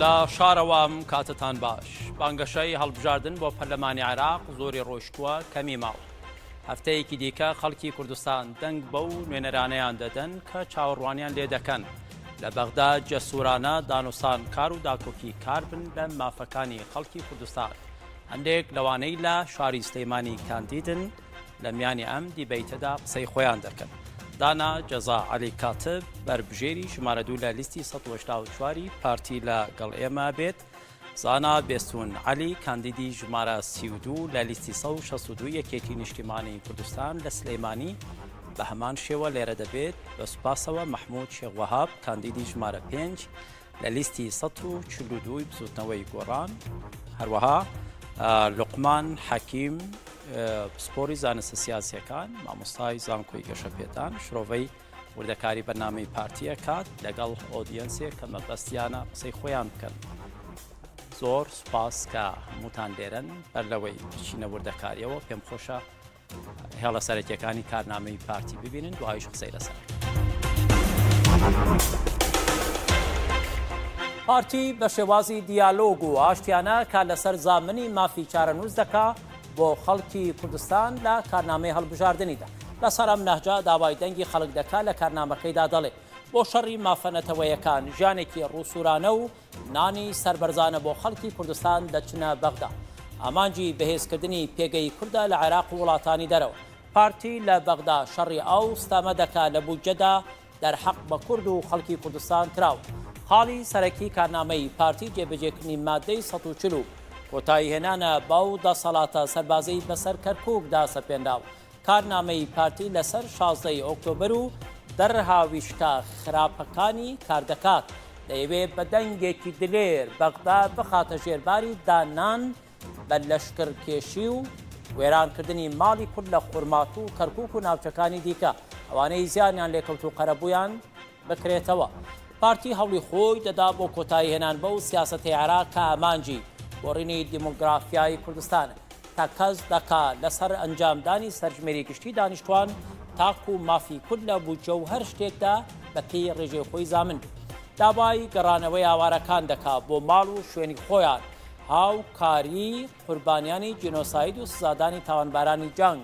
لە شارەوە ئەم کاتەتان باش. بانگەشەی هەڵبژاردن بۆ پەرلەمانی عێراق زۆری ڕۆیشتووە کەمی ماوە. هەفتەیەکی دیکە خەڵکی کوردستان دەنگ بەو نوێنەرانەیان دەدەن کە چاوەڕوانیان لێ دەکەن لە بەغدا جەسوورانە دانوسان کار و داکۆکی کار بن لە مافەکانی خەڵکی کوردستان. هەندێک لەوانەی لە شاری سلێمانی کاندیدن لە میانی ئەم دیبەیتەدا قسەی خۆیان دەکەن. دانا جەزا عەلی کاتب بەربژێری ژمارە دوو لە لیستی 184 ی پارتی لە گەڵ ئێمە بێت. زانا بێستون عەلی کاندیدی ژمارە 32 لە لیستی 162 یەکێتی نیشتیمانی کوردستان لە سلێمانی بە هەمان شێوە لێرە دەبێت. بە سوپاسەوە مەحمود شێخ وەهاب کاندیدی ژمارە پێنج لە لیستی 142 ی بزوتنەوەی گۆڕان، هەروەها لوقمان حەکیم پسپۆری زانستە سیاسیەکان مامۆستای زانکۆی گەشەپێدان شرۆڤەی وردەکاری بەرنامەی پارتیە کات لەگەڵ audience ێک کە مەبەستیانە قسەی خۆیان بکەن. زۆر سوپاس کە هەمووتان لێرەن بەر لەوەی بچینە وردەکاریەوە پێم خۆشە هێڵە سەرەکیەکانی کارنامەی پارتی ببینن دوایش قسەی لەسەر. پارتی بە شێوازی دیالۆگ و ئاشتیانە کار لەسەر زامنی مافی چارەنووس دەکا بۆ خەڵکی کوردستان لە کارنامەی هەڵبژاردنیدا. لەسەر ئەم نەهجە داوای دەنگی خەڵک دەکا لە کارنامەکەیدا دەڵێ بۆ شەڕی مافە نەتەوەیەکان ژیانێکی ڕووسوورانە و نانی سەربەرزانە بۆ خەڵکی کوردستان دەچنە بەغدا. ئامانجی بەهێزکردنی پێگەی کوردە لە عێراق و وڵاتانی دەرەوە. پارتی لە بەغدا شەڕی ئەو ستەمە دەکا لە بودجەدا دەرحەق بە کورد و خەڵکی کوردستان کراوە. خاڵی سەرەکی کارنامەی پارتی جێبەجێکردنی مادەی 140 و کۆتاییهێنانە بەو دەسەڵاتە سەربازیەی بەسەر کەرکوکدا سەپێنراوە. کارنامەی پارتی لەسەر 16 ی ئۆکتۆبەر و دەرهاویشتە خراپەکانی کاردەکات، دەیەوێ بە دەنگێکی دلێر بەغدا بخاتە ژێر باری داننان بە لەشکرکێشی و وێرانکردنی ماڵی کورد لە خورماتوو و کەرکوک و ناوچەکانی دیکە، ئەوانەی زیانیان لێکەوت و قەرەبوویان بکرێتەوە. پارتی هەوڵی خۆی دەدا بۆ کۆتاییهێنان بەو سیاسەتەی عێراق کە ئامانجی گۆڕینی دیمۆگرافیای کوردستانە. تەکەز دەکا لەسەر ئەنجامدانی سەرژمێری گشتی دانیشتوان تاکو مافی کورد لە بودجە و هەر شتێکدا بە پێی ڕێژەی خۆی زامن بێت. داوای گەڕانەوەی ئاوارەکان دەکا بۆ ماڵ و شوێنی خۆیان، هاوکاریی قوربانیانی جینۆساید و سزادانی تاوانبارانی جەنگ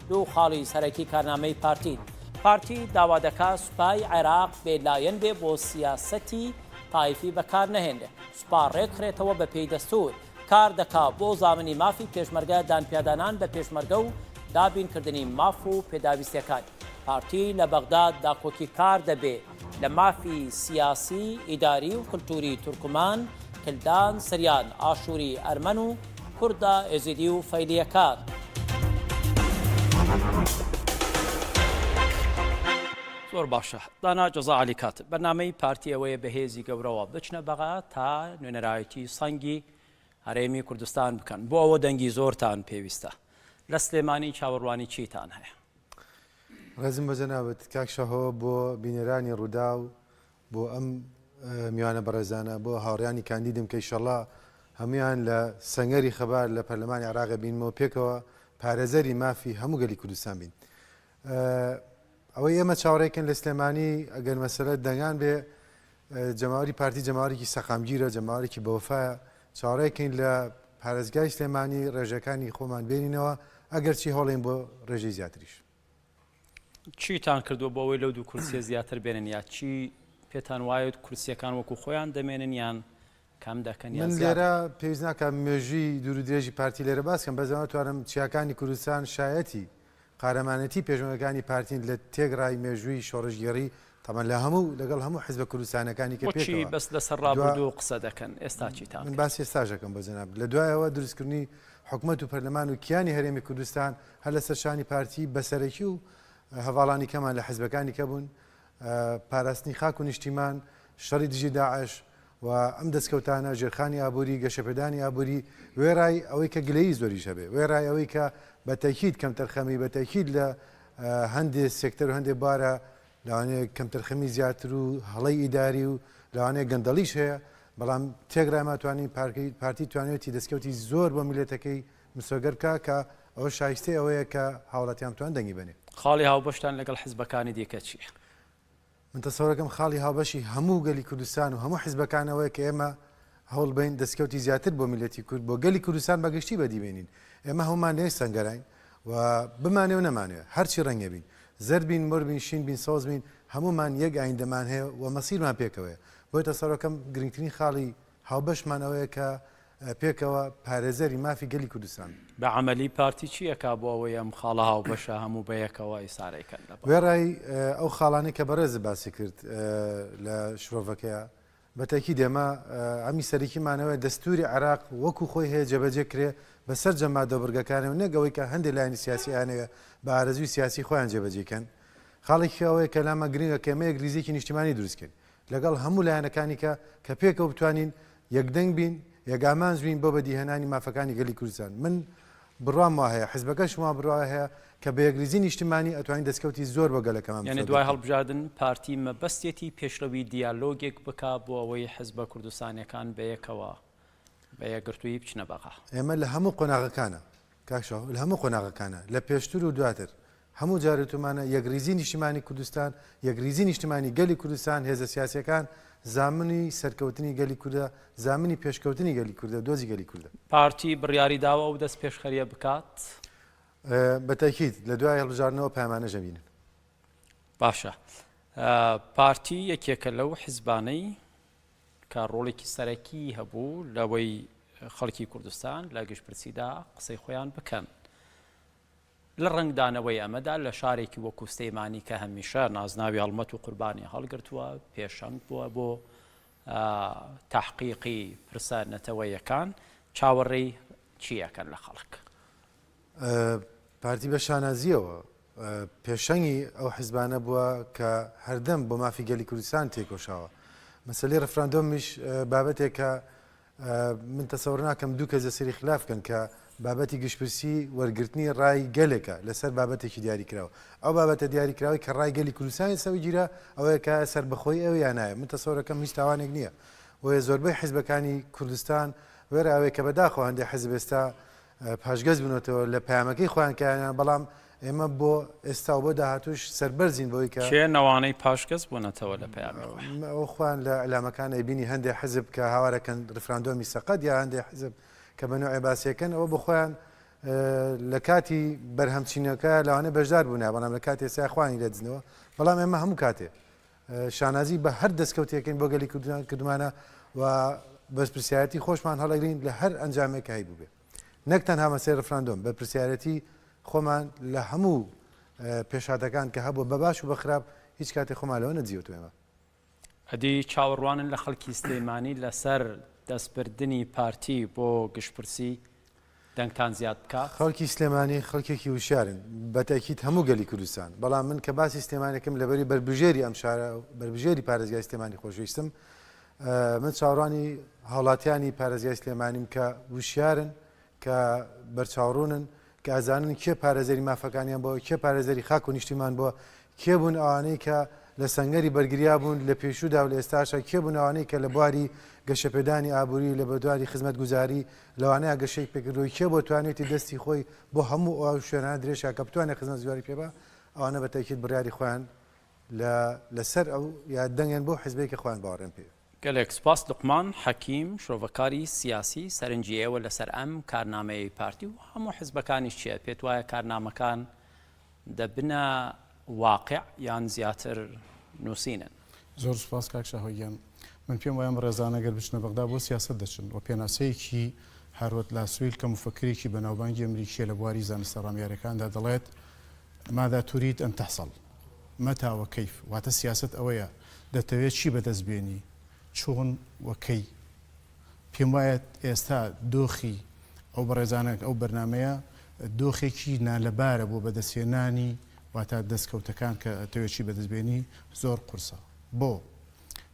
دوو خاڵی سەرەکی کارنامەی پارتین. پارتی داوا دەکا سوپای عێراق بێ لایەن بێ بۆ سیاسەتی تایفی بەکار نەهێنرێ، سوپا ڕێکخرێتەوە بە پێی دەستور. کار دەکا بۆ زامنی مافی پێشمەرگە دانپیادانان بە پێشمەرگە و دابینکردنی ماف و پێداویستیەکانی. پارتی لە بەغداد داکۆکیکار دەبێ لە مافی سیاسی، ئیداری و کلتوری تورکمان، کلدان، سریان، ئاشوری، ئەرمەن و کوردە ئێزیدی و فەیلیەکان. زۆر باشە دانا جەزا عەلی کاتب بەرنامەی پارتی ئەوەیە بە هێزی گەورەوە بچنە بەغا تا نوێنەرایەتی سەنگی هەرێمی کوردستان بکەن بۆ ئەوە دەنگی زۆرتان پێویستە لە سلێمانی چاوەڕوانی چیتان هەیە؟ ڕێزم بە جەنابت کاک شاهۆ بۆ بینەرانی ڕووداو بۆ ئەم میوانە بەڕێزانە بۆ هاوڕیانی کاندیدم کە ئیشەڵا هەمویان لە سەنگەری خەبات لە پەرلەمانی عێراق بینمەوە پێکەوە پارێزەری مافی هەموو گەلی کوردستان بین ئەوەی ئێمە چاوەڕێکن لە سلێمانی ئەگەر مەسەلە دەنگان بێ جەماوەری پارتی جەماوەرێکی سەقامگیرە جەماوەرێکی بەوەفایە چاوەڕێکەین لە پارێزگای سلێمانی ڕێژەکانی خۆمان بێنینەوە ئەگەرچی هەوڵین بۆ ڕێژەی زیاتریش. چیتان کردووە بۆ ئەوەی لەو دوو کورسیە زیاتر بێنن یا چی پێتان وایە کورسیەکان وەکو خۆیان دەمێنن یان کەم دەکەن یان من زیاد لێرە پێویست ناکات مێژووی دوور و درێژی پارتی لێرە باس کەم، بەس ئەمە توانم چیاکانی کوردستان شایەتی قارەمانێتی پێشمەرگەکانی پارتین لە تێکڕای مێژووی شۆڕشگێڕی تەبعەن لە هەموو لەگەڵ هەموو حزبە کوردستانەکانی کە بۆچی پێکەوە بەس لەسەر دوا ڕابردوو قسە دەکەن ئێستا چیتان من کرد؟ باسی ئێستاش دەکەم بۆ جەنابت لە دوایەوە دروستکردنی حکومەت و پەرلەمان و کیانی هەرێمی کوردستان هەر لەسەر شانی پارتی بە سەرەکی و هەڤاڵانی کەمان لە حزبەکانی کە بوون پاراستنی خاک و نیشتیمان شەڕی دژی داعش و ئەم دەستکەوتانە، ژێرخانی ئابووری، گەشەپێدانی ئابووری، وێڕای ئەوەی کە گلەیی زۆریش هەبێ، وێڕای ئەوەی کە بە تەئکید کەمتەرخەمی، بە تەئکید لە هەندێ سێکتەر و هەندێ بوارە لەوانەیە کەمتەرخەمی زیاتر و هەڵەی ئیداری و لەوانەیە گەندەڵیش هەیە، بەڵام تێکڕای ما توانین پارتی توانیویەتی دەستکەوتی زۆر بۆ میللەتەکەی مسۆگەر بکا کە ئەوە شایستەی ئەوەیە کە هاوڵاتیان بتوانن دەنگی بەنێ. خاڵی هاوبەشتان لەگەڵ حزبەکانی دیکە چییە؟ من تەسەورەکەم خاڵی هاوبەشی هەموو گەلی کوردستان و هەموو حزبەکان ئەوەیە کە ئێمە. هەوڵ بەین دەستکەوتی زیاتر بۆ میللەتی کورد، بۆ گەلی کوردستان بە گشتی بەدی بێنین. ئێمە هەموومان لە یەک سەنگەراین و بمانەوێ و نەمانەوێ، هەرچی ڕەنگێ بین، زەرد بین، مۆر بین، شین بین، سەوز بین، هەموومان یەک ئایندەمان هەیە و مەسیرمان پێکەوەیە. بۆیە تەسەورەکەم گرنگترین خاڵی هاوبەشمان ئەوەیە کە پێکەوە پارێزەری مافی گەلی کوردستان بین. بە عەمەلی پارتی چی ئەکا بۆ ئەوەی ئەم خاڵە هاوبەشە هەموو بەیەکەوە ئیسارەی کەن لە بەغدا؟ وێڕای ئەو خاڵانەی کە بەڕێزت باسی کرد لە شرۆڤەکەیا، بە تەئکید ئێمە ئەمی سەرەکیمان ئەوەیە دەستووری عێراق وەکو خۆی هەیە جێبەجێ کرێ بە سەرجەم مادە و بڕگەکانەوە نەک ئەوەی کە هەندێ لایەنی سیاسی ئەیانەوێ بە ئارەزووی سیاسی خۆیان جێبەجێی کەن. خاڵێکی ئەوەیە کە لامان گرنگە کە ئێمە یەکریزییەکی نیشتیمانی دروست کەین لەگەڵ هەموو لایەنەکانی کە کە پێکەوە بتوانین یەکدەنگ بین، یەکئامانج بین بۆ بەدیهێنانی مافەکانی گەلی کوردستان. من بڕوام وا هەیە، حزبەکەشم وا بڕوای هەیە کە بە یەکریزی نیشتیمانی ئەتوانین دەستکەوتی زۆر بۆ گەلەکەمان یانی مسۆگەر دوای بکەین. هەڵبژاردن پارتی مەبەستیەتی پێشڕەوی دیالۆگێک بکا بۆ ئەوەی حزبە کوردستانیەکان بەیەکەوە بە یەکگرتوویی بچنە بەغا؟ ئێمە لە هەموو قۆناغەکانا کاک شاهۆ، لە هەموو قۆناغەکانا لە پێشتر و دواتر هەموو جار وتومانە یەکریزی نیشتیمانی کوردستان، یەکریزی نیشتمانی گەلی کوردستان، هێزە سیاسیەکان زامنی سەرکەوتنی گەلی کوردە، زامنی پێشکەوتنی گەلی کوردە، دۆزی گەلی کوردە. پارتی بڕیاری داوە ئەو دەستپێشخەریە بکات؟ بە تەئکید لە دوای هەڵبژاردنەوە پەیامانەش ئەبینن. باشە پارتی یەکێکە لەو حزبانەی کە ڕۆڵێکی سەرەکی هەبوو لەوەی خەڵکی کوردستان لە گشتپرسیدا قسەی خۆیان بکەن. لە ڕەنگدانەوەی ئەمەدا لە شارێکی وەکو سلێمانی کە هەمیشە نازناوی هەڵمەت و قوربانی هەڵگرتووە، پێشەنگ بووە بۆ تەحقیقی پرسە نەتەوەیەکان، چاوەڕێی چی ئەکەن لە خەڵک؟ پارتی بە شانازییەوە پێشەنگی ئەو حزبانە بووە کە هەردەم بۆ مافی گەلی کوردستان تێکۆشاوە. مەسەلەی ڕفراندۆمیش بابەتێکە من تەسەور ناکەم دوو کەس لەسەری خلاف بکەن کە بابەتی گشتپرسی وەرگرتنی ڕای گەلێکە لەسەر بابەتێکی دیاریکراو. ئەو بابەتە دیاریکراوەی کە ڕای گەلی کوردستانی لەسەر گیرا ئەوەیە کە سەربەخۆیی ئەوێ یا نایە. من تەسەورەکەم هیچ تاوانێک نییە. بۆیە زۆربەی حیزبەکانی کوردستان وێرای ئەوەی کە بەداخەوە هەندێک حیزب ئێستا پاشگەز بوونەتەوە لە پەیامەکەی خۆیان کە یان بەڵام ئێمە بۆ ئێستا و بۆ داهاتووش سەربەرزین بەوەی کە کێن ئەوانەی پاشگەز بوونەتەوە لە پەیامی خۆیان؟ ئەوە خۆیان لە ئیعلامەکان ئەیبینی هەندێ حزب کە هاوارەکەن ڕیفراندۆمی سەقەت یا هەندێ حزب کە بە نوعێ باسیەکەن ئەوە بۆ خۆیان لە کاتی بەرهەمچینەکە لەوانەیە بەشدار بوونە بەڵام لە کاتی ئێستا خۆیانی لێ دزنەوە بەڵام ئێمە هەموو کاتێ شانازی بە هەر دەستکەوتێکین بۆ گەلی کوردستان کردمانە و بەرپرسیارەتی خۆشمان هەڵەگرین لە هەر ئەنجامێک کە هەیبووبێ نەک تەنها مەسەی ڕفراندۆم بەرپرسیارەتی خۆمان لە هەموو پێشهاتەکان کە هەبووە بە باش و بە خراپ هیچ کاتێک خۆمان لەوە نەدزیوەتەوە ئێمە. ئەدی چاوەڕوانن لە خەڵکی سلێمانی لەسەر دەستبردنی پارتی بۆ گشتپرسی دەنگتان زیاد بکات؟ خەڵکی سلێمانی خەڵکێکی وشیارن، بە تەئکید هەموو گەلی کوردستان، بەڵام من کە باسی سلێمانیەکەم لەبەری بەربژێری ئەم شارە و بەربژێری پارێزگای سلێمانی خۆشویستم، من چاوەڕوانی هاوڵاتیانی پارێزگای سلێمانیم کە وشیارن، کە بەرچاوڕوونن، کە ئەزانن کێ پارێزەری مافەکانیان بووە، کێ پارێزەری خاک و نیشتیمان بووە، کێ بوون ئەوانەی کە لە سەنگەری بەرگریا بوون لە پێشوودا و لە ئێستاشا، کێ بوون ئەوانەی کە لە بواری گەشەپێدانی ئابووری و لە بواری خزمەتگوزاری لەوانەیە گەشەی پێکردووە، کێ بووە توانیویەتی دەستی خۆی بۆ هەموو ئەو شوێنانە درێژ کا کە بتوانێت خزمەتگوزاری پێ با، ئەوانە بە تەئکید بڕیاری خۆیان لە لەسەر ئەو یا دەنگیان بەو حزبەی کە خۆیان باوەڕیان پێیە. گەلێک سوپاس لوقمان حەکیم شرۆڤەکاری سیاسی، سەرنجی ئێوە لەسەر ئەم کارنامەیەی پارتی و هەموو حزبەکانیش چیە؟ پێت وایە کارنامەکان دەبنە واقع یان زیاتر نووسینن؟ زۆر سوپاس کاک شاهۆ گیان. من پێم وایە ئەم ڕێزانە گەر بچنە بەغدا بۆ سیاسەت دەچن و پێناسەیەکی هاروەد لاسویل کە موفەکرێکی بەناوبانگی ئەمریکیە لە بواری زانستە ڕامیارەکاندا دەڵێت ماذا ترید ان تحصل متى وكيف واتە سیاسەت ئەوەیە دەتەوێت چی بەدەست بێنی چۆن و کەی پێم وایە ئێستا دۆخی ئەو بەڕێزانە ئەو بەرنامەیە دۆخێکی نالەبارە بۆ بەدەستهێنانی واتە دەستکەوتەکان کە ئەتەوێت چی بەدەست بێنی زۆر قورسە بۆ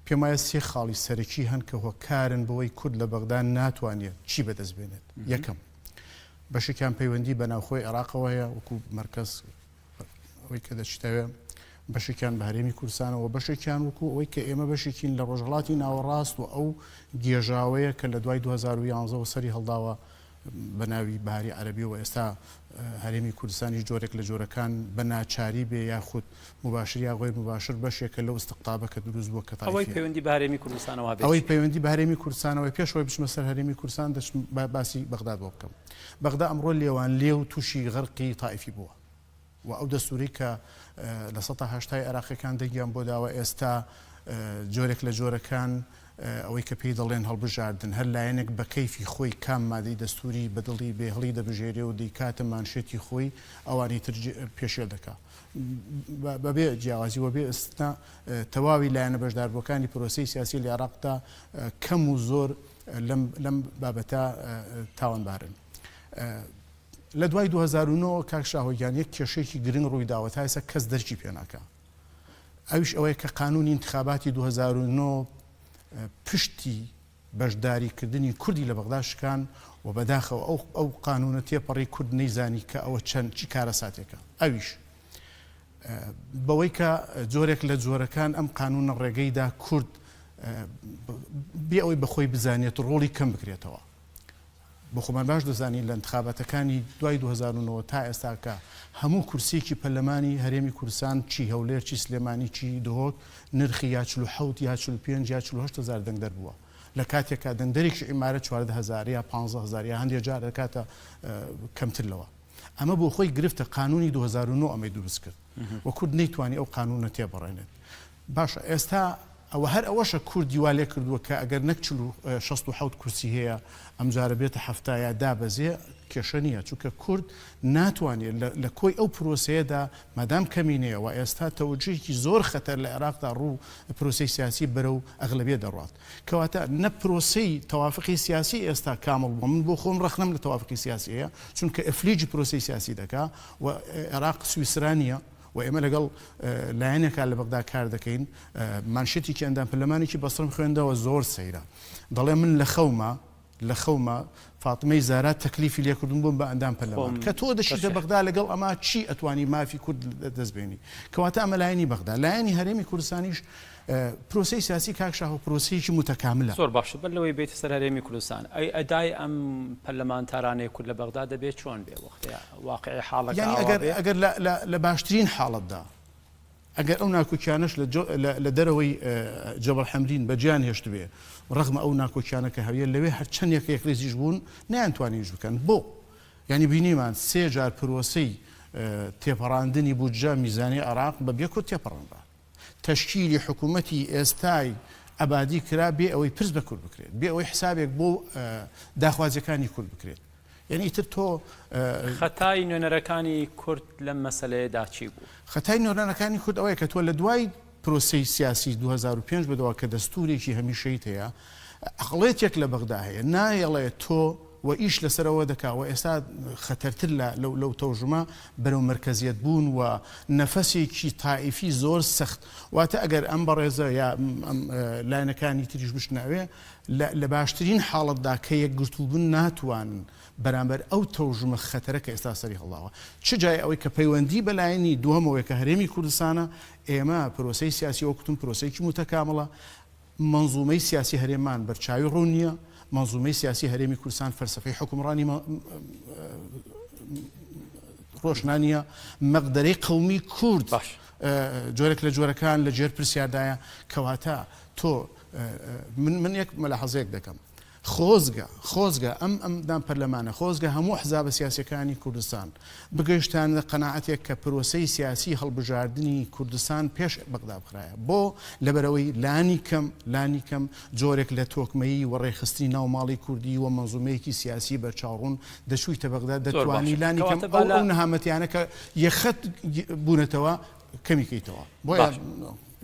پێم وایە سێ خاڵی سەرەکی هەن کە هۆکارن بەوەی کورد لە بەغدا ناتوانێت چی بەدەست بێنێت یەکەم بەشێکیان پەیوەندی بە ناوخۆی عێراقەوە هەیە وەکو مەرکەز ئەوەی کە دەچیتەوێ بەشێکیان بە هەرێمی کوردستانەوە بەشێکیان وەکو ئەوەی کە ئێمە بەشێکین لە ڕۆژهەڵاتی ناوەڕاست و ئەو گێژاوەیە کە لە دوای 2011ەوە سەری هەڵداوە. بە ناوی بەهاری عەرەبیەوە ئێستا هەرێمی کوردستانیش جۆرێک لە جۆرەکان بە ناچاری بێ یاخود مباشر یا غەیر مباشر بەشێکە لەو استقطابە کە دروست بووە کە ئەوەی تایفیە. پەیوەندی بە هەرێمی کوردستانەوە هەبێ ئەوەی چییە؟ پەیوەندی بە هەرێمی کوردستانەوە پێش ئەوەی بچمە سەر هەرێمی کوردستان دەچم باسی بەغداد بۆ بکەم. بەغدا ئەمڕۆ لێوان لێو تووشی غەرقی تایفی بووە. و ئەو دەستوورەی کە لە سەتا هەشتای عێراقیەکان دەنگیان بۆ داوە ئێستا جۆرێک لە جۆرەکان ئەوەی کە پێی دەڵێن هەڵبژاردن هەر لایەنێک بە کەیفی خۆی کام مادەی دەستووری بە دڵی بێ هەڵی دەبژێرێ و دەیکاتە مانشێتی خۆی ئەوانی تر پێشێل دەکا بەبێ جیاوازی و بێ ئستثنا تەواوی لایەنە بەشداربووەکانی پرۆسەی سیاسی لە عێراقدا کەم و زۆر لەم لەم بابەتە تاوانبارن. لە دوای 2009 کاک شاهۆ گیان یەک کێشەیەکی گرنگ ڕووی داوە تا ئێستا کەس دەرکی پێ ناکا ئەویش ئەوەیە کە قانونی انتخاباتی 2009 پشتی بەشداری کردنی کوردی لە بەغدا شکان و بەداخەوە ئەو ئەو قانونە تێپەڕی کورد نەیزانی کە ئەوە چەند چی کارەساتێکە ئەویش بەوەی کە جۆرێک لە جۆرەکان ئەم قانونە ڕێگەیدا کورد بێ ئەوەی بەخۆی بزانێت ڕۆڵی کەم بکرێتەوە بۆ خۆمان باش دەزانین لە انتخاباتەکانی دوای 2009 تا ئێستاکە هەموو کورسیەکی پەرلەمانی هەرێمی کوردستان چی هەولێر چی سلێمانی چی دهۆک نرخی یا 47 یا 45 یا 48 هەزار دەنگدەر بووە لە کاتێکا دەنگدەرێکی عیمارە 14 هەزار یا 15 هەزار یا هەندێک جار دەکاتە کەمتر لەوە ئەمە بۆ خۆی گرفتە قانونی 2009 ئەمەی دروست کرد و کورد نەیتوانی ئەو قانونە تێبڕێنێت باشە ئێستا ئەوە هەر ئەوەشە کوردی وا لێکردووە کە ئەگەر نەک 67 کورسی هەیە ئەمجارە بێتە 70 یا دابەزێ کێشە نییە چونکە کورد ناتوانێت لە کۆی ئەو پرۆسەیەدا مادام کەمینەیە و ئێستا تەوجهێکی زۆر خەتەر لە عێراقدا ڕوو پرۆسەی سیاسی بەرەو ئەغلەبیە دەڕوات کەواتە نە پرۆسەی تەوافقی سیاسی ئێستا کامڵ بووە من بۆ خۆم ڕەخنەم لە تەوافقی سیاسی هەیە چونکە ئەفلیجی پرۆسەی سیاسی دەکا و عێراق سویسرا نییە و ئێمە لەگەڵ لایەنێکا لە بەغدا کار دەکەین، مانشێتێکی ئەندام پەرلەمانێکی بەسرەم خوێندەوە زۆر سەیرە، دەڵێ من لە خەوما لە خەوما فاتمەی زارا تەکلیفی لێکردوم بووم بە ئەندام پەرلەمان، کە تۆ دەچیتە بەغدا لەگەڵ ئەمە چی ئەتوانی مافی کورد دەست بێنی؟ کەواتە ئەمە لایەنی بەغدا، لایەنی هەرێمی کوردستانیش پرۆسەی سیاسی کاک شاهۆ پرۆسەیەکی متکاملە. زۆر باشە بەر لەوەی بێیتە سەر هەرێمی کوردستان ئەی ئەدای ئەم پەرلەمانتارانەی کورد لە بەغدا دەبێ چۆن بێ وەختێ واقعی حاڵەکە یانی ئاوا ئەگەر بێ؟ ئەگەر لە لە لە باشترین حاڵەتدا ئەگەر ئەو ناکۆکیانەش لە جۆ لە لە دەرەوەی جەبەڵ حەمرین بەجێیان هێشتبێ ڕەغمە ئەو ناکۆکیانە کە هەیە لەوێ هەرچەندێک یەکڕیزیش بوون نەیانتوانی هیچ بکەن بۆ؟ یانی بینیمان سێ جار پرۆسەی تێپەڕاندنی بودجە میزانی عێراق بە بێ کورد تێپەڕێنرا. تەشکیلی حکوومەتی ئێستای عەبادی کرا بێ ئەوەی پرس بە کورد بکرێت، بێ ئەوەی حسابێک بۆ داخوازیەکانی کورد بکرێت. یعنی ئیتر تۆ خەتای نوێنەرەکانی کورد لەم مەسەلەیەدا چی بوو؟ خەتای نوێنەرەکانی کورد ئەوەیە کە تۆ لە دوای پرۆسەی سیاسی 2005 بەدەوە کە دەستوورێکی هەمیشەیت هەیە، عەقڵێتێک لە بەغدا هەیە نایەڵێ تۆ و ئیش لەسەر ئەوە دەکا و ئێستا خەتەرتر لە لەو لەو تەوژمە بەرەو مەرکەزیەت بوون و نەفەسێکی تائیفی زۆر سەخت واتە ئەگەر ئەم بەڕێزە یا ئەم لایەنەکانی تریش بچنە ئەوێ لە لە باشترین حاڵەتدا کە یەکگرتوو بن ناتوانن بەرامبەر ئەو تەوژمە خەتەرە کە ئێستا سەری هەڵداوە چ جای ئەوەی کە پەیوەندی بە لایەنی دووەمەوەیە کە هەرێمی کوردستانە ئێمە پرۆسەی سیاسی وەک وتم پرۆسەیەکی موتەکامڵە مەنزومەی سیاسی هەرێممان بەرچاوی ڕوون نییە، مەنزومەی سیاسی هەرێمی کوردستان فەلسەفەی حوکمڕانی ڕۆشنا نییە، مەقدەرەی قەومی کورد جۆرێک لە جۆرەکان لە ژێر پرسیاردایە، کەواتە تۆ من من یەک مەلاحەزەیەک دەکەم خۆزگە خۆزگە ئەم ئەم دام پەرلەمانە خۆزگە هەموو حزابە سیاسیەکانی کوردستان بگەیشتانە قەناعەتێک کە پرۆسەی سیاسی هەڵبژاردنی کوردستان پێش بەغدا بخرایە بۆ لەبەرئەوەی لانی کەم لانی کەم جۆرێک لە تۆکمەیی و ڕێکخستنی ناو ماڵی کوردی و مەنزومەیەکی سیاسی بەرچاوڕوون دەچوویتە بەغدا زۆر دەتوانی باشە لانی کەم کەواتە با ئەو لە ئەو نەهامەتیانە کە یەخەت بوونەتەوە کەمی کەیتەوە بۆیە باش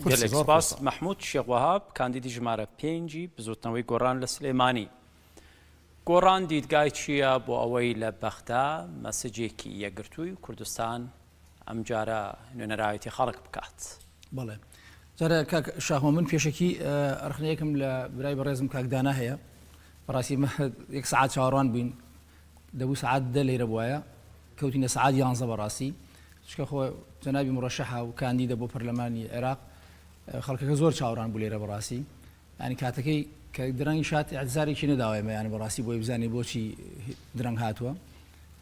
قورسە گەلێک زۆر سپاس قورسە. مەحمود شێخ وەهاب کاندیدی ژمارە پێنجی بزوتنەوەی گۆڕان لە سلێمانی گۆڕان دیدگای چییە بۆ ئەوەی لە بەغدا مەسجێکی یەکگرتووی کوردستان ئەمجارە نوێنەرایەتی خەڵک بکات؟ بەڵێ جارە کاک شاهۆ من پێشەکی ڕخنەیەکم لە برای بەڕێزم کاک دانا هەیە بەڕاستی یەک سەعات چاوەڕوان بووین دەبوو سەعات دە لێرە بوایە کەوتینە سەعات یانزە بەڕاستی چکە خۆ جەنابی مڕەشەحە و کاندیدە بۆ پەرلەمانی عێراق خەڵکەکە زۆر چاوەڕان بوو لێرە بەڕاستی یانی کاتەکەی کە درەنگیش هات ئیعتزارێکی نەداوە ئێمە یانی بەڕاستی بۆی بزانین بۆچی درەنگ هاتووە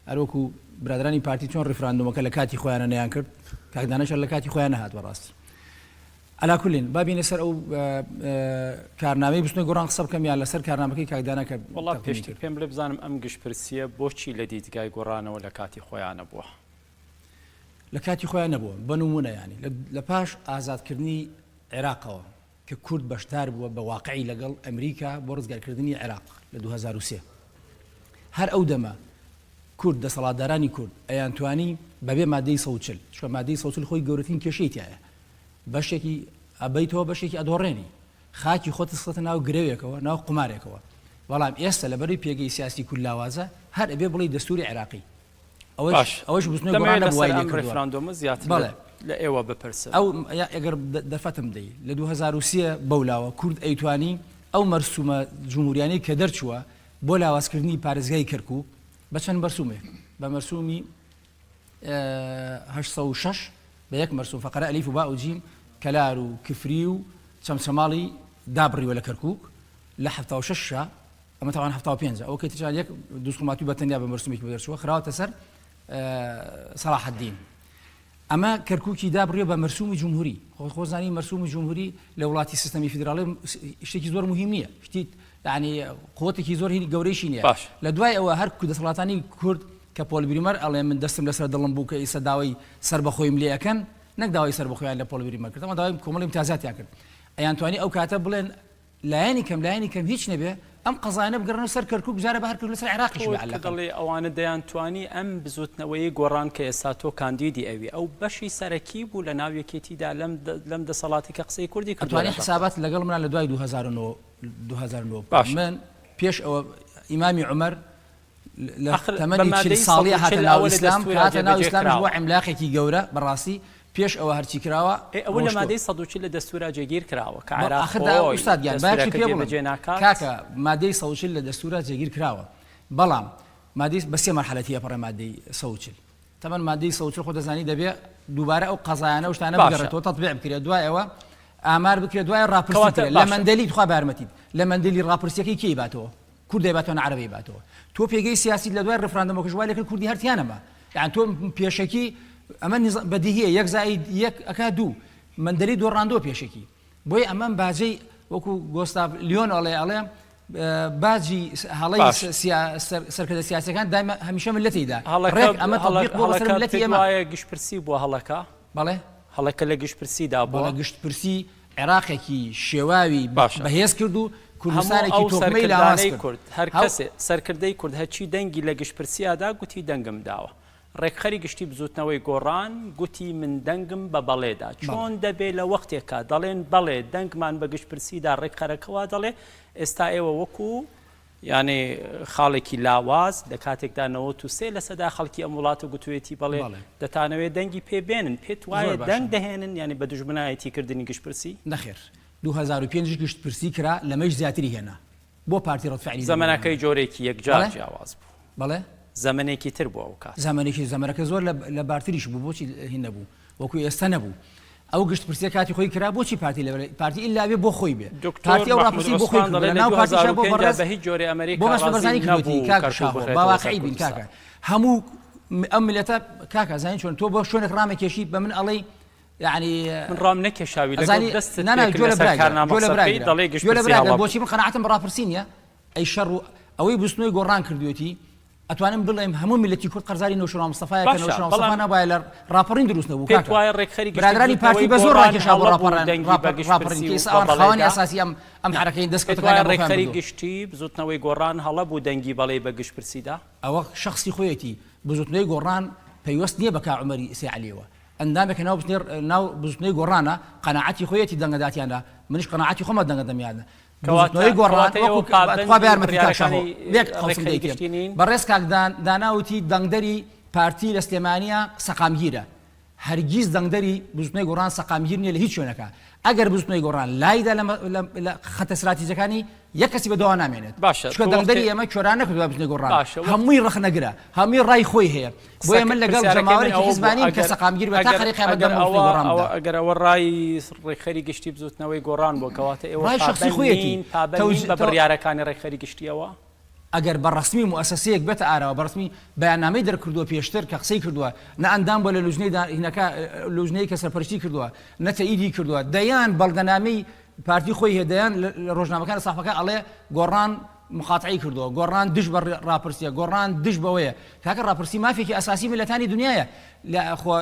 هەروەکو برادرانی پارتی چۆن ڕیفراندۆمەکە لە کاتی خۆیانە نەیان کرد کاک دانەش هەر لە کاتی خۆیان نەهات بەڕاستی علا کولین با بینە سەر ئەو کارنامەی بستنە گۆڕان قسە بکەم یان لەسەر کارنامەکەی کاک دانا کە وەڵا پێشتر پێم بڵێ بزانم ئەم گشتپرسییە بۆچی لە دیدگای گۆڕانەوە لە کاتی خۆیانە بووە؟ لە کاتی خۆیان نەبووە بە نمونە ینی لە پاش ئازادکردنی عێراقەوە کە کورد بەشدار بووە بە واقعی لەگەڵ ئەمریکا بۆ ڕزگارکردنی عێراق لە 2003 هەر ئەو دەمە کورد دەسەڵاتدارانی کورد ئەیانتوانی بەبێ مادەی 140 چونکە مادەی 140 خۆی گەورەترین کێشەی تایە بەشێکی ئەبەیتەوە بەشێکی ئەدۆڕێنی خاکی خۆت خستە ناو گرەوێکەوە ناو قومارێکەوە بەڵام ئێستا لەبەری پێگەی سیاسی کورد لاوازە هەر ئەبێ بڵێی دەستوری عێراقی ئەوەش باش ئەوەش بزوتنەوەی دەمەوێت گۆڕان نەبوو لەسەر وای لێ ئەم کردووە ڕیفراندۆمە زیاتر لە بەڵێ لە ئێوە بپرسم. ئەو ئەگەر دەرفەتم بدەی لە 2003 بەولاوە کورد ئەیتوانی ئەو مەرسومە جمهوریانەی کە دەرچووە بۆ لاوازکردنی پارێزگای کەرکوک بە چەند مەرسومێک بە مەرسومی 806 بە یەک مەرسوم فەقەرە ئەلیف و با و جیم کەلار و کفری و چەمچەماڵی دابڕیوە لە کەرکوک لە 76 شا ئەمە تاوان 75 ئەوە کە ترجان یەک دووسخماتوی بە تەنیا بە مەرسومێکی بۆ دەرچووە خراوەتە سەر سەڵاحەدین ئەمە کەرکوکی دابڕیوە بە مەرسومی جمهوری خۆ خۆزانی مەرسومی جمهوری لە وڵاتی سیستەمی فیدراڵی شتێکی زۆر مهم نییە شتی یعنی قوتێکی زۆر هینی گەورەیشی نییە باش. لە دوای ئەوە هەر دەسەڵاتانی کورد کە پۆل بریمەر ئەڵێ من دەستم لەسەر دڵم بوو کە ئیسە داوای سەربەخۆیم لێ ئەکەن نەک داوای سەربەخۆیان لە پۆل بریمەر کرد ئەمە داوای کۆمەڵی امتیازاتیان کرد ئەیانتوانی ئەو کاتە بڵێن لایەنی کەم لایەنی کەم هیچ نەبێ ئەم قەزایانە بگەڕێنەوە سەر کەرکوک جارێ بە هەر کەرکوک لەسەر عێراقیش بێ تۆ کە عەلەقەل. دەڵێی ئەوانە دەیانتوانی ئەم بزوتنەوەیەی گۆڕان کە ئێستا تۆ کاندیدی ئەوی ئەو بەشی سەرەکی بوو لە ناو یەکێتیدا لەم لەم دەسەڵاتی کە قسەی کوردی کردوە ئەتوانی لە بەغدا. حسابات لەگەڵ منا لە دوای 2009 2009 بکە باشە. من پێش ئەوە ئیمامی عومەر لە ئەخر بە تەمەنی 40 مادەی ساڵیە هاتە 140 ناو ئەوە لە ئیسلام کە دەستورا هاتە ناو جێبەجێ ئیسلامیش بووە کراوە. عیملاقێکی گەورە بەڕاستی پێش ئەوە هەرچی کراوە ئێ ئەوە لە ڕۆشتووە. مادەی 140 لە دەستورا جێگیر کراوە کە بەڵ عێراق ئاخر دا خۆی ئوستاد گیان با یەک شت دەستورەکە پێ بڵێم جێبەجێ ناکات. کاکە مادەی 140 لە دەستورا جێگیر کراوە بەڵام مادەی بە سێ مەرحەلە تێپەڕێ مادەی 140 تەبەن مادەی 140 خۆ دەزانی دەبێ دووبارە ئەو قەزایانە و شتانە باشە. بگەڕێتەوە تەتبیع بکرێت دوای ئەوە ئامار بکرێت دوای ڕاپرسی کەواتە بکرێت لە باشە. مەندەلی تخوا بە یارمەتیت لە مەندەلی ڕاپرسیەکەی کێی باتەوە کورد دەیباتەوە نە عەرەب ئەیباتەوە تۆ پێگەی سیاسیت لە دوای ڕیفراندۆمەکەش وای لێکرد کوردی هەر تیا نەما یان تۆ پێشەکی ئەمە بەدیهیە یەک زائید یەک ئەکا دوو مەندەلی دۆڕاندووە پێشەکی بۆیە ئەمەم باجەی وەکو گۆستاف لیۆن ئەڵێ ئەڵێ باجی هەڵەی سەرکردە سیاسەکان دایمە هەمیشە ملەتیدا ڕێک ئەمە تەطبیق بۆ بەسەر ملەتی ئێمە گشتپرسی بووە هەڵەکە بەڵێ هەڵەکە لە گشتپرسیدا بووە گشتپرسی عێراقێکی شێواوی باشە. بەهێز کرد و هەموو کوردستانێکی ئەو تۆکمەی لاواز سەرکردانەی کرد. کورد، هەر هەو. کەسێ، سەرکردەی کورد هەرچی دەنگی لە گشتپرسیا دا گوتی دەنگم داوە. ڕێکخەری گشتی بزووتنەوەی گۆڕان گوتی من دەنگم بە بەڵێ دا. بەڵێ. چۆن دەبێ لە وەختێکا دەڵێن بەڵێ دەنگمان بە گشتپرسی دا ڕێکخەرەکە وا دەڵێ، ئێستا ئێوە وەکوو یانێ خاڵێکی لاواز لە کاتێکدا 93 لەسەدا خەڵکی ئەم وڵاتە گوتوێتی بەڵێ بەڵێ. دەتانەوێت دەنگی پێ بێنن پێت وایە زۆر باشە. دەنگ دەهێنن یانی بە دوژمنایەتی کردنی گشتپرسی؟ نەخێر 2005 یش گشتپرسی کرا لەمەیش زیاتری هێنا بۆ پارتی ڕەد فعلی نەبوو زەمەنەکەی لەوانە. جۆرێکی یەکجار بەڵێ؟ جیاواز بوو. بەڵێ؟ زەمەنێکی تر بوو ئەو کات. زەمەنێکی زەمەنەکە زۆر لە لە بارتریش بوو بۆچی هین نەبوو وەکو ئێستا نەبوو ئەو گشتپرسیە کاتی خۆی کرا بۆچی پارتی لە پارتی ئیلا بێ بۆ خۆی بێ دکتۆر پارتی ئەو مەحمود ڕاپرسی بۆ خۆی عوسمان کردووە دەڵێ لە لە ناو پارتیشا بۆ 2005 بەڕێز بە هیچ جۆرێ بۆ ئەمریکا مەسعود ڕازی بەرزانی کردوویەتی نەبوو کاک کەرکوک شاهۆ با بخرێتەوە سەر واقعی بین کوردستان. کاکە هەموو ئەم میللەتە کاکە زانی چۆن تۆ بۆ شوێنێک ڕامەکێشی بە من ئەڵێی یعنی من ڕام نەکێشاوی لەگەڵ ئەزانی دەستت نا نا پێکرد گوێ لە لەسەر برا گرە کارنامە گوێ لە قسە برا بکەی گرە دەڵێ گوێ لە گشتپرسی برا گرە هەڵە بوو. بۆچی من قەناعەتم بە ڕاپرسی نییە ئەی شەڕ و ئەوەی بزوتنەوەی گۆڕان کردوێتی ئەتوانم بڵێم هەموو میللەتی کورد قەرزاری نەوشیروان مستەفایە کە باشە نەوشیروان مستەفا بەڵام نەبوایە لە ڕاپەڕین دروست نەبوو پێت کاکە وایە ڕێکخەری گشتی برادەرانی پارتی بزوتنەوەی بە زۆر گۆڕان ڕاکێشا بۆ هەڵە بوو ڕاپەڕێن دەنگی بە ڕاپەڕین گشتپرسی کە و ئێستا بە ئەوان خاوەنی بەڵێدا ئەساسی ئەم ئەم نا حەرەکەین پێت دەستکەوتەکانیان وایە بۆ خۆیان ڕێکخەری بردووە. گشتی بزوتنەوەی گۆڕان هەڵە بوو دەنگی بەڵێی بە گشتپرسیدا؟ ئەوە شەخسی خۆیەتی بزوتنەوەی گۆڕان پەیوەست نییە بە کاک عومەری سەی عەلیەوە ئەندامێکە ناو بزوتنەوەی ناو بزوتنەوەی گۆڕانە قەناعەتی خۆیەتی دەنگەداتیانە منیش قەناعەتی خۆمە دەنگەدەم یانە کەواتە بزوتنەوەی گۆڕان کەواتە ئێوە وەکو پابەندی تخوا بە یارمەتی کاک شاهۆ بڕیارەکانی یەک قەوسم ڕێکخەری دەیتێ گشتی نین؟ بەڕێز کاک دان دانا وتی دەنگدەری پارتی لە سلێمانیە سەقامگیرە هەرگیز دەنگدەری بزوتنەوەی گۆڕان سەقامگیر نیە لە هیچ شوێنەکە ئەگەر بزوتنەوەی گۆڕان لایدا لە لە لە خەتە ستراتیجەکانی یەک کەسی بەدواوە نامێنێت باشە چونکە تۆ دەنگدەری وەختێ ئێمە کوێران نەکردوە بزوتنەوەی گۆڕان باشە وەخت هەمووی ڕەخنەگرە هەمووی ڕای خۆی هەیە بۆیە قسەکە من لەگەڵ پرسیارەکەی من جەماوەرێکی ئەوە بوو حیزبانیم کە ئەگەر سەقامگیر بێت تا ئەگەر خەریک قیامەت ئەگەر دەنگ بە بزوتنەوەی ئەوە گۆڕان ئەوە بدا ئەگەر ئەوە ڕای ڕێکخەری گشتی بزوتنەوەی گۆڕان بووە کەواتە ئێوە ڕای شەخسی پابەند خۆیەتی نین پابەند تەوج نین بە تەو بڕیارەکانی ڕێکخەری گشتیەوە؟ ئەگەر بە ڕەسمی موئەسەسەیەک بێتە ئاراوە بە ڕەسمی بەیاننامەی دەرکردووە پێشتر کە قسەی کردووە نە ئەندام بووە لە لوجنەی هینەکە لوجنەی کە سەرپەرشتی کردووە نە تەئیدی کردووە دەیان بەڵگەنامەی پارتی خۆی هەیە دەیان لە ڕۆژنامەکان لە سەحەفەکان ئەڵێ گۆڕان مقاتعەی کردووە گۆڕان دژ بە ڕاپرسیە گۆڕان دژ بەوەیە کاکە ڕاپرسی مافێکی ئەساسی میللەتانی دنیایە لە خۆ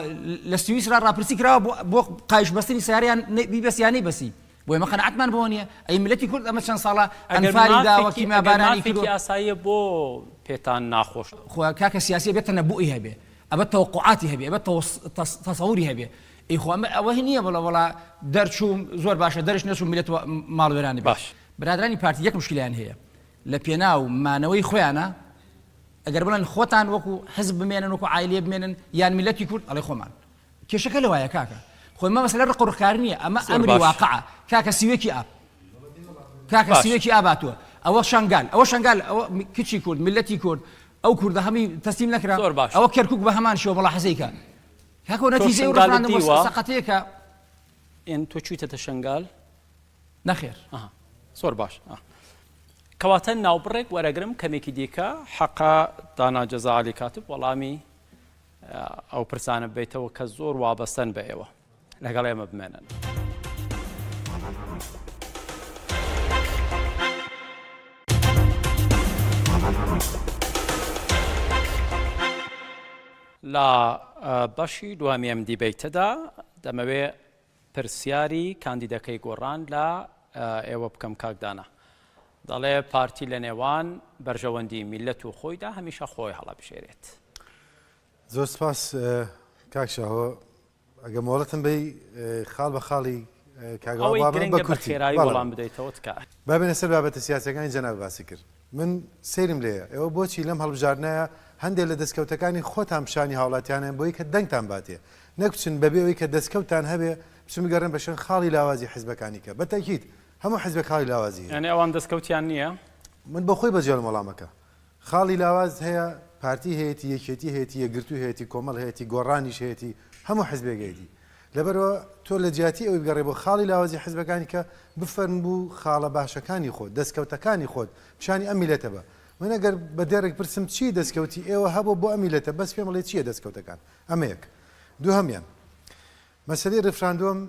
لە سویسرا ڕاپرسی کراوە بۆ قایش بەستنی سیارەیان بیبەسی یان نەیبەسی بۆ ئێمە قەناعەتمان بەوە نییە ئەی میللەتی کورد ئەمە چەند ساڵە ئەگەر ئەنفالی داوە مافێکی ئەگەر کیمیابارانی مافێکی کردووە ئاساییە بۆ پێتان ناخۆش؟ خۆ کاکە سیاسی ئەبێ تەنەبوئی هەبێ ئەبێ تەوەقوعاتی هەبێ ئەبێ تەسەوری هەبێ ئەی خۆ ئەمە ئەوە نییە بڵێ وەڵا دەرچووم زۆر باشە دەرش نەچووم میللەت ماڵ وێرانی بێ باش. برادەرانی پارتی یەک موشکیلەیان هەیە لە پێناو مانەوەی خۆیانە ئەگەر بڵێن خۆتان وەکو حزب بمێنن وەکو عایلەیە بمێنن یان میللەتی کورد ئەڵێ خۆمان کێشەکە لەوایە کاکە خۆی مە مەسەلە ڕق و ڕقکاری نییە ئەمە زۆر ئەمری باش. واقعە کاکە سیوێکی ئاب کاکە باش. سیوێکی ئاب هاتووە ئەوە شەنگال ئەوە شەنگال ئەوە کچی کورد میللەتی کورد ئەو کوردە هەمی تەسلیم نەکرا زۆر باش. ئەوە کەرکوک بە هەمان شێوە مڵاحەزەی کە کاکە تۆ نەتیجەی ئەو شنگالت ڕفراندەمە دیوە؟ سەقەتەیەکە ئێن تۆ چوویتەتە شنگال؟ نەخێر. ئەها زۆر باش. کەواتە ناوبڕێک وەرەگرم کەمێکی دیکە حەقە دانا جەزا عەلی کاتب وەڵامی ئەو پرسانە ببەیتەوە کە زۆر وابەستەن بە ئێوە. لەگەڵ ئێمە بمێنن. لە بەشی دووەمی ئەم دیبەیتەدا دەمەوێ پرسیاری کاندیدەکەی گۆڕان لە ئێوە بکەم کاک دانا. دەڵێ پارتی لە نێوان بەرژەوەندی میللەت و خۆیدا هەمیشە خۆی هەڵەبژێرێت. زۆر سپاس کاک شاهۆ ئەگە مۆڵەتم بەی خاڵ بە خاڵی کاک ئەوەی بابم بە گرنگە بە کورتی خێرایی بەڵێ وەڵام بدەیتەوە تکایە. با بێنە سەر بابەتە سیاسیەکانی جەناب باسی کرد من سەیرم لێیە ئێوە بۆچی لەم هەڵبژاردنایە هەندێ لە دەستکەوتەکانی خۆتان پیشانی هاوڵاتیانیان بۆی کە دەنگتان باتێ نەک بچن بەبێ ئەوەی کە دەستکەوتتان هەبێ بچن بگەڕێن بە شوێن خاڵی لاوازی حزبەکانی کە بە تەئکید هەموو حزبێک خاڵی لاوازی هەیە. یانی ئەوان دەستکەوتیان نییە؟ من بۆ خۆی بەجێڵم وەڵامەکە. خاڵی لاواز هەیە، پارتی هەیەتی، یەکێتی هەیەتی، یەکگرتوو هەیەتی، کۆمەڵ هەیەتی، گۆڕانیش هەیەتی، هەموو حزبێک هەیەتی. لەبەرئەوە تۆ لە جیاتی ئەوەی بگەڕێی بۆ خاڵی لاوازی حزبەکانی کە بفەرموو خاڵە باشەکانی خۆت، دەستکەوتەکانی خۆت پیشانی ئەم میللەتە بە. من ئەگەر بە دێڕێک پرسم چی دەستکەوتی ئێوە هەبووە بۆ ئەم میللەتە بەس پێم بڵێ چییە دەستکەوتەکان؟ ئەمە یەک. دووهەمیان مەسەلەی ڕیفراندۆم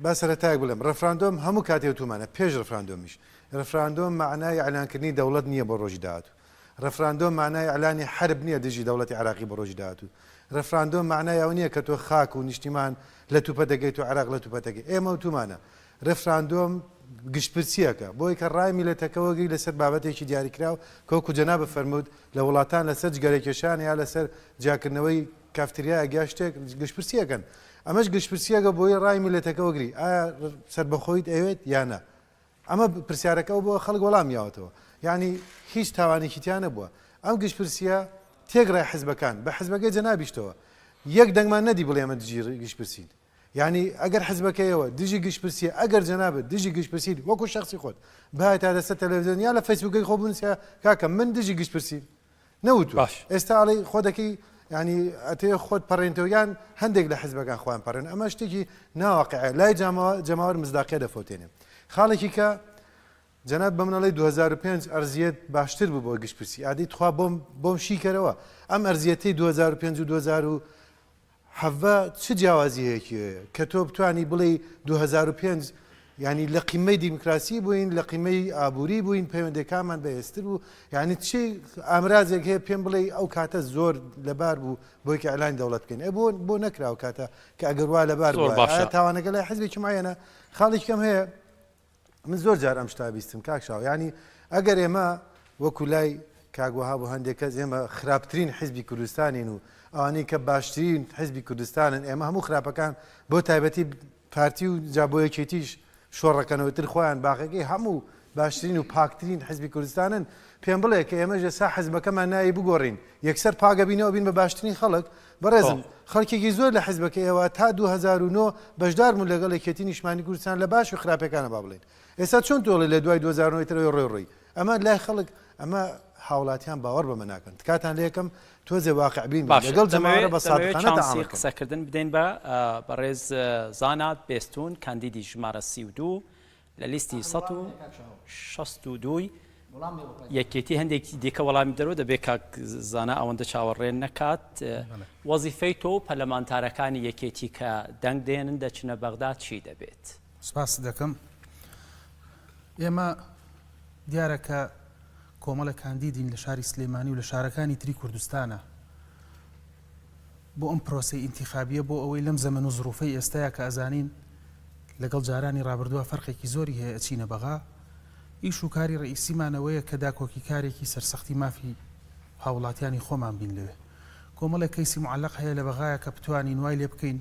با سەرەتایەک بڵێم، ڕێفراندۆم هەموو کاتێ وتوومانە، پێش ڕێفراندۆمیش، ڕێفراندۆم مەعنای ئیعلانکردنی دەوڵەت نییە بۆ ڕۆژی داهاتوو. ڕێفراندۆم مەعنای ئیعلانی حەرب نییە دژی دەوڵەتی عێراقی بۆ ڕۆژی داهاتوو. ڕێفراندۆم مەعنای ئەوە نییە کە تۆ خاک و نیشتیمان لەتوپەت دەکەیت و عێراق لەتوپەت دەکەیت. ئێمە وتوومانە ڕێفراندۆم گشتپرسییەکە بۆی کە ڕای میللەتەکە وەرگری لەسەر بابەتێکی دیاریکراو کە وەکوو جەنابت فەرمووت لە وڵاتان لەسەر جگەرەکێشان یا لەسەر جیاکردنەوەی کافتریایەک یا شتێک گشتپرسی ئەکەن ئەمەش گشتپرسیەکە بۆی ڕای میلەتەکە وەگری ئایا سەربەخۆیت ئەوێت یا نا ئەمە پرسیارەکە بۆ خەڵک وەڵام یاوەتەوە یعنی هیچ تاوانێکی تیا نەبووە ئەم گشتپرسیە تێگڕای حزبەکان بە حزبەکەی جەنابیشتەوە یەک دەنگمان نەدی بڵێ ئەمە دژی گشتپرسین یعنی ئەگەر حزبەکەیەوە دژی گشتپرسیە ئەگەر جەنابت دژی گشتپرسیت وەکو شخصی خۆت بایە تا دەستە تەلەڤزیۆن یا لە فەیسبووکەی خۆ بنووسە کاکە من دژی گشتپرسیم نەوتوە باش. ئێستا ئەڵێی خۆ دەکەی یانی ئەتەوێ خۆت پەڕێنتەوە یان هەندێک لە حزبەکان خۆیان پەڕێن ئەمە شتێکی ناواقعە لای جەماوەر مزداقیە دەفەوتێنێ خاڵێکی کە جەناب بە منەڵی 2005 ئەرزیەت باشتر بوو بۆ گشتپرسی ئادی تخوا بۆم بۆم شیکەرەوە ئەم ئەرزیەتەی 2005 و 2000 17 چ جیاوازییەکی هەیە کە تۆ بتانی بڵێی 2005 یانی لە قیمەی دیموکراسی بووین لە قیمەی ئابووری بووین پەیوەندەکانمان بەهێزتر بوو یعنی چی ئامرازێک هەیە پێم بڵێ ئەو کاتە زۆر لەبار بوو بۆی کە ئەلانی دەوڵەت بکەین ئێ بۆ بۆ نەکرا ئەو کاتە کە ئەگەر وا لەبار زۆر بوو باشە. تاوانەکە لای حزبێکی معەنە خاڵێکی کەم هەیە من زۆر جار ئەم شتا بیستم کاک شاو یعنی ئەگەر ئێمە وەکو لای کاک وەهاب و هەندێک کەس ئێمە خراپترین حیزبی کوردستانین و ئەوانەی کە باشترین حیزبی کوردستانن ئێمە هەموو خراپەکان بۆ تایبەتی پارتی و جا بۆ یەکێتیش شۆڕەکەنەوە تر خۆیان باقەکەی هەموو باشترین و پاکترین حزبی کوردستانن پێم بڵێ کە ئێمەش ئێستا حزبەکەمان ناوی بگۆڕین یەکسەر پاگەبینەوە بین بە باشترین خەڵک بەڕێزم خەڵکێکی زۆر لە حزبەکەی ئێوە تا 2009 بەشدار بوون لەگەڵ یەکێتی نیشتمانی کوردستان لە باش و خراپەکانە با بڵێین ئێستا چۆن تۆ ئەڵێی لە دوای 2009 تر ئەوێ ڕۆی ڕۆی ئەمە لای خەڵک ئەمە هاوڵاتیان باوەڕ بەمە ناکەن تکاتان لێ یەکەم تۆزێ واقع بین بن باشە لەگەڵ دەمەوێ جەماوەرە بە دەمەوێ سادقانە چانسی تەعامول کەن. قسەکردن بدەین بە بەڕێز زانا بێستوون کاندیدی ژمارە 32 لە لیستی 162 ی. یەکێتی هەندێکی دیکە وەڵامی دەرەوە دەبێت کاک زانا ئەوەندە چاوەڕێ نەکات وەزیفەی تۆ و پەرلەمانتارەکانی یەکێتی کە دەنگ دێنن دەچنە بەغدا چی دەبێت؟ سپاست دەکەم. ئێمە دیارە کە کۆمەڵە کاندیدین لە شاری سلێمانی و لە شارەکانی تری کوردستانە بۆ ئەم پرۆسەی ئینتیخابیە بۆ ئەوەی لەم زەمەن و زروفەی ئێستایا کە ئەزانین لەگەڵ جارانی ڕابردووە فەرقێکی زۆری هەیە ئەچینە بەغا ئیش و کاری ڕئیسیمان ئەوەیە کە داکۆکیکارێکی سەرسەختی مافی هاووڵاتیانی خۆمان بین لەوێ. کۆمەڵێک کەیسی معەلەق هەیە لە بەغایە کە بتوانین وای لێ بکەین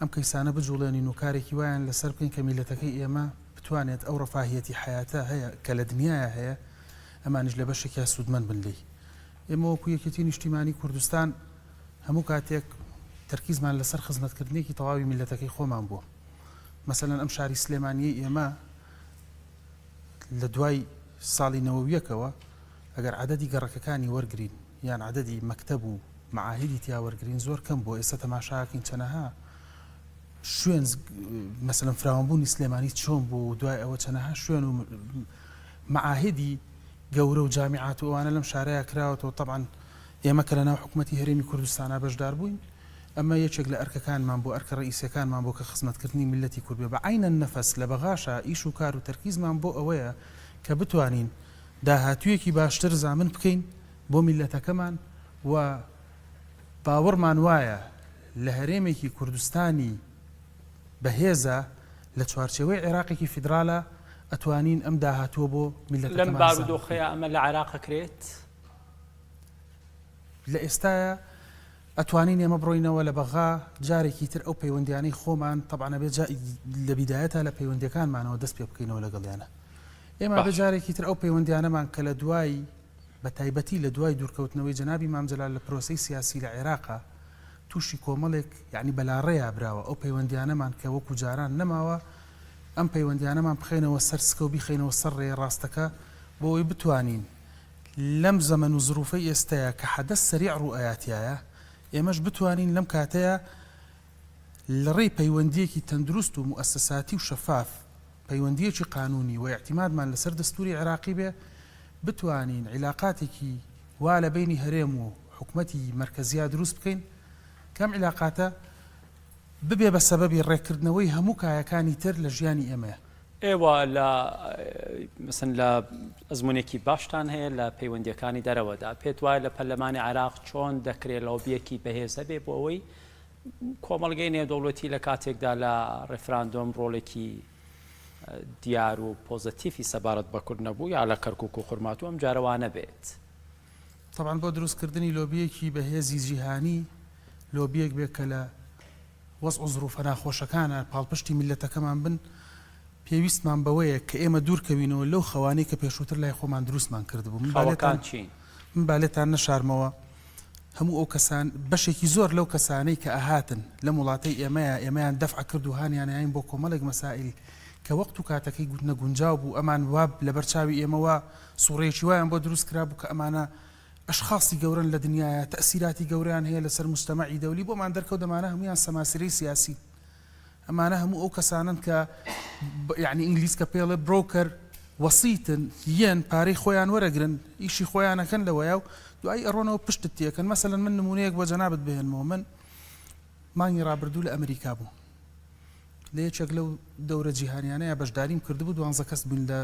ئەم کەیسانە بجوڵێنین و کارێکی وایان لەسەر بکەین کە میللەتەکەی ئێمە بتوانێت ئەو ڕەفاهیەتی حەیاتە هەیە کە لە دنیایا هەیە ئەمانیش لە بەشێکیا سوودمەند بن لێی. ئێمە وەکو یەکێتی نیشتیمانی کوردستان هەموو کاتێک تەرکیزمان لەسەر خزمەتکردنێکی تەواوی میللەتەکەی خۆمان بووە. مەسەلەن ئەم شاری سلێمانیەی ئێمە لە دوای ساڵی نەوەویەکەوە ئەگەر عەدەدی گەڕەکەکانی وەرگرین یان عەدەدی مەکتەب و مەعاهیدی تیا وەرگرین زۆر کەم بووە ئێستا تەماشاکەین چەنەها شوێن مەسەلەن فراوانبوونی سلێمانی چۆن بوو و دوای ئەوە چەنەها شوێن و مەعاهیدی گەورە و جامیعات و ئەوانە لەم شارەیا کراوەتەوە تەبعەن ئێمە کە لەناو حکومەتی هەرێمی کوردستانا بەشدار بووین ئەمە یەکێک لە ئەرکەکانمان بوو، ئەرکە ڕەئیسیەکانمان بوو کە خزمەتکردنی میللەتی کورد بێ. بە عەینەن نەفەس لە بەغاشا ئیش و کار و تەرکیزمان بۆ ئەوەیە کە بتوانین داهاتوویەکی باشتر زامن بکەین بۆ میللەتەکەمان و باوەڕمان وایە لە هەرێمێکی کوردستانی بەهێزا لە چوارچێوەی عێراقێکی فیدرالا ئەتوانین ئەم داهاتووە بۆ لەم میللەتەکەمان زامن بکەین. بارودۆخەیا ئەمە لە عێراق ئەکرێت؟ لە ئێستایا ئەتوانین ئێمە بڕۆینەوە لە بەغا جارێکی تر ئەو پەیوەندیانەی خۆمان تەبعەن ئەبێ جا لە بیدایەتا لە پەیوەندیەکانمانەوە دەست پێ بکەینەوە لەگەڵیانە ئێمە ئەبێ باش. جارێکی تر ئەو پەیوەندیانەمان کە لە دوای بە تایبەتی لە دوای دوورکەوتنەوەی جەنابی مام جەلال لە پرۆسەی سیاسی لە عێراقا تووشی کۆمەڵێک یانی بەلاڕێیا براوە ئەو پەیوەندیانەمان کە وەکو جاران نەماوە ئەم پەیوەندیانەمان بخەینەوە سەر سکە و بیخەینەوە سەر ڕێیە ڕاستەکە بۆ ئەوەی بتوانین لەم زەمەن و زروفەی ئێستەیا کە حەدەس سەریع ڕوو ئەیا تیایا، ئێمەش بتوانین لەم کاتەیا لە ڕێی پەیوەندییەکی تەندروست و موئەسەساتی و شەفاف، پەیوەندییەکی قانوونی و ئیعتیمادمان لەسەر دەستووری عێراقی بێ، بتوانین عیلاقاتێکی وا لە بەینی هەرێم و حکومەتی مەرکەزیا دروست بکەین کە ئەم عیلاقاتە ببێ بە سەبەبی ڕێککردنەوەی هەموو کایەکانی تر لە ژیانی ئێمەیا. ئێوە لە مەسەن لە ئەزمونێکی باشتان هەیە لە پەیوەندیەکانی دەرەوەدا پێت وایە لە پەرلەمانی عێراق چۆن دەکرێت لۆبیەکی بەهێز هەبێ بۆ ئەوەی کۆمەڵگەی نێودەوڵەتی لە کاتێکدا لە ڕێفراندۆم ڕۆڵێکی دیار و پۆزەتیفی سەبارەت بە کورد نەبوو یا لە کەرکک و خورماتوو ئەم جارە وا نەبێت. تەبعەن بۆ دروستکردنی لۆبییەکی بەهێزی جیهانی، لۆبییەک بێت کە لە وەزع و زروفە ناخۆشەکانا پاڵپشتی میللەتەکەمان بن، پێویستمان بەوەیە کە ئێمە دوور کەوینەوە لەو خەوانەی کە پێشووتر لای خۆمان دروستمان کردبوو. من با لێتان خەوەکان چین؟ من با لێتان نەشارمەوە هەموو ئەو کەسان بەشێکی زۆر لەو کەسانەی کە ئەهاتن لەم وڵاتەی ئێمەیا ئێمەیان دەفع کرد و هانیان ئەیاین بۆ کۆمەڵێک مەسائیل کە وەقت و کاتەکەی نەگونجاو بوو ئەمان وا لەبەر چاوی ئێمە وا سوڕەیەکی وایان بۆ دروست کرابوو کە ئەمانە ئەشخاسی گەورەن لە دنیایا تەئسیراتی گەورەیان هەیە لەسەر موجتەمەعی دەولی بۆمان دەرکەوت ئەمانە هەموویان سەماسرەی سیاسین ئەمانە هەموو ئەو کەسانەن کە یعنی ئینگلیز کە پێڵێ برۆکەر وەسیتن یەن پارەی خۆیان وەرەگرن ئیشی خۆیانەکەن لەوەیا و دوایی ئەڕۆنەوە پشتت تێکەن مەسەلەن من نمونەیەک بۆ جەنابت بهێنمەوە من مانگی ڕابردوو لە ئەمریکا بووم لە یەکێک لەو دەورە جیهانیانەیە بەشداریم کردبوو دوانزە کەس بووین لە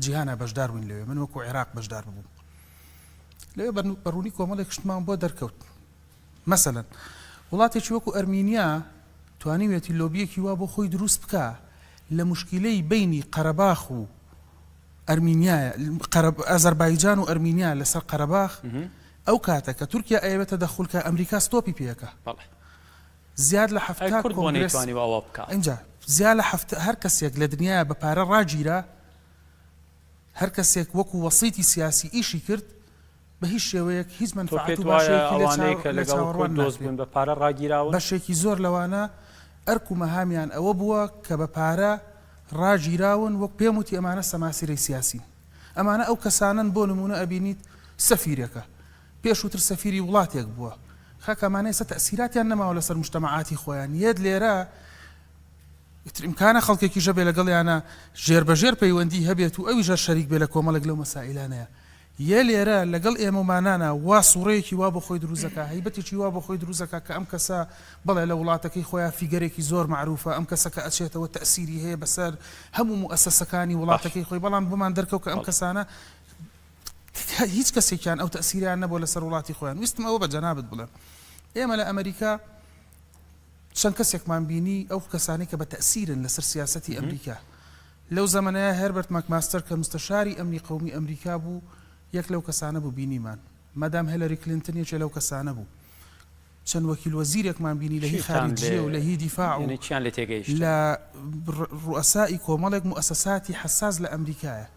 جیهانا بەشدار بووین لەوێ، من وەکو عێراق بەشدار ببووم لەوێ بە ڕوونی کۆمەڵێک شتمان بۆ دەرکەوت مەسەلەن وڵاتێکی وەکو ئەرمینیا توانیویەتی لۆبیەکی وا بۆ خۆی دروست بکا لە مشکلەی بینی قەرەباخ و ئەرمینیا ئازەربایجان و ئەرمینیا لەسەر قەرەباخ ئەو کاتە کە تورکیا ئەیەوێت تەدەخول کە ئەمریکا ستۆپی پێەکە زیاد لە 70 کورد بۆ نەیتوانیوە ئەوە بکا؟ ئینجا زیا لە حەفتا هەر کەسێک لە دنیایا بە پارە ڕاگیرا، هەر کەسێک وەکو وەسیتی سیاسی ئیشی کرد، بە هیچ شێوەیەک هیچ تۆ مەنفەعەت پێت و وایە باشەیەکی لێ ئەوانەی کە لێ لەگەڵ چاوەڕوان کورد دۆست ناکرێ. بوون بە پارە ڕاگیراون؟ بەشێکی زۆر لەوانە ئەرک و مەهامیان ئەوە بووە کە بە پارە ڕاگیراون، وەک پێم وتی ئەمانە سەماسیرەی سیاسین. ئەمانە ئەو کەسانەن بۆ نموونە ئەبینیت سەفیرێکە پێشووتر سەفیری وڵاتێک بووە کاکە ئەمانە ئێستا تەئسیراتیان نەماوە لەسەر موجتەمەعاتی خۆیان یەت لێرە. ئیتر ئیمکانە خەڵکێکیش هەبێ لەگەڵیانا ژێربەژێر پەیوەندی هەبێت و ئەویش هەر شەریک بێ لە کۆمەڵێک لەو مەسائیلانەیا. یە لێرە لەگەڵ ئێمەومانانا وا سوڕەیەکی وا بۆ خۆی دروست دەکا، هەیبەتێکی وا بۆ خۆی دروست دەکا کە ئەم کەسە بەڵێ لە وڵاتەکەی خۆیا فیگەرێکی زۆر مەعروفە، ئەم کەسە کە ئەچێتەوە تەئسیری هەیە بەسەر هەموو موئەسەسەکانی باش. وڵاتەکەی خۆی، بەڵام بۆمان دەرکەوت کە ئەم بەڵێ. کەسانە هیچ کەسێکیان ئەو تەئسیرەیان نەبووە لەسەر وڵاتی خۆیان. ویستم ئەوە بە جەنابت بڵێم ئێمە لە ئەمەریکا چەند کەسێکمان بینی ئەو کەسانەی کە بە تەئسیرن لەسەر سیاسەتی ئەمریکا لەو زەمەنەیا هێربەرت ماکماستەر کە مستەشاری ئەمنی قەومی ئەمریکا بوو یەک لەو کەسانە بوو بینیمان مادام هێلەری کلینتن یەکێ لەو کەسانە بوو چەند وەکیل وەزیرێکمان بینی لە هی چیتان لێ خاریجیە و لە هی دیفاع و یەنی چیان لێ تێگەیشتن؟ لە ڕوئەسائی کۆمەڵێک موئەسەساتی حەساس لە ئەمریکایە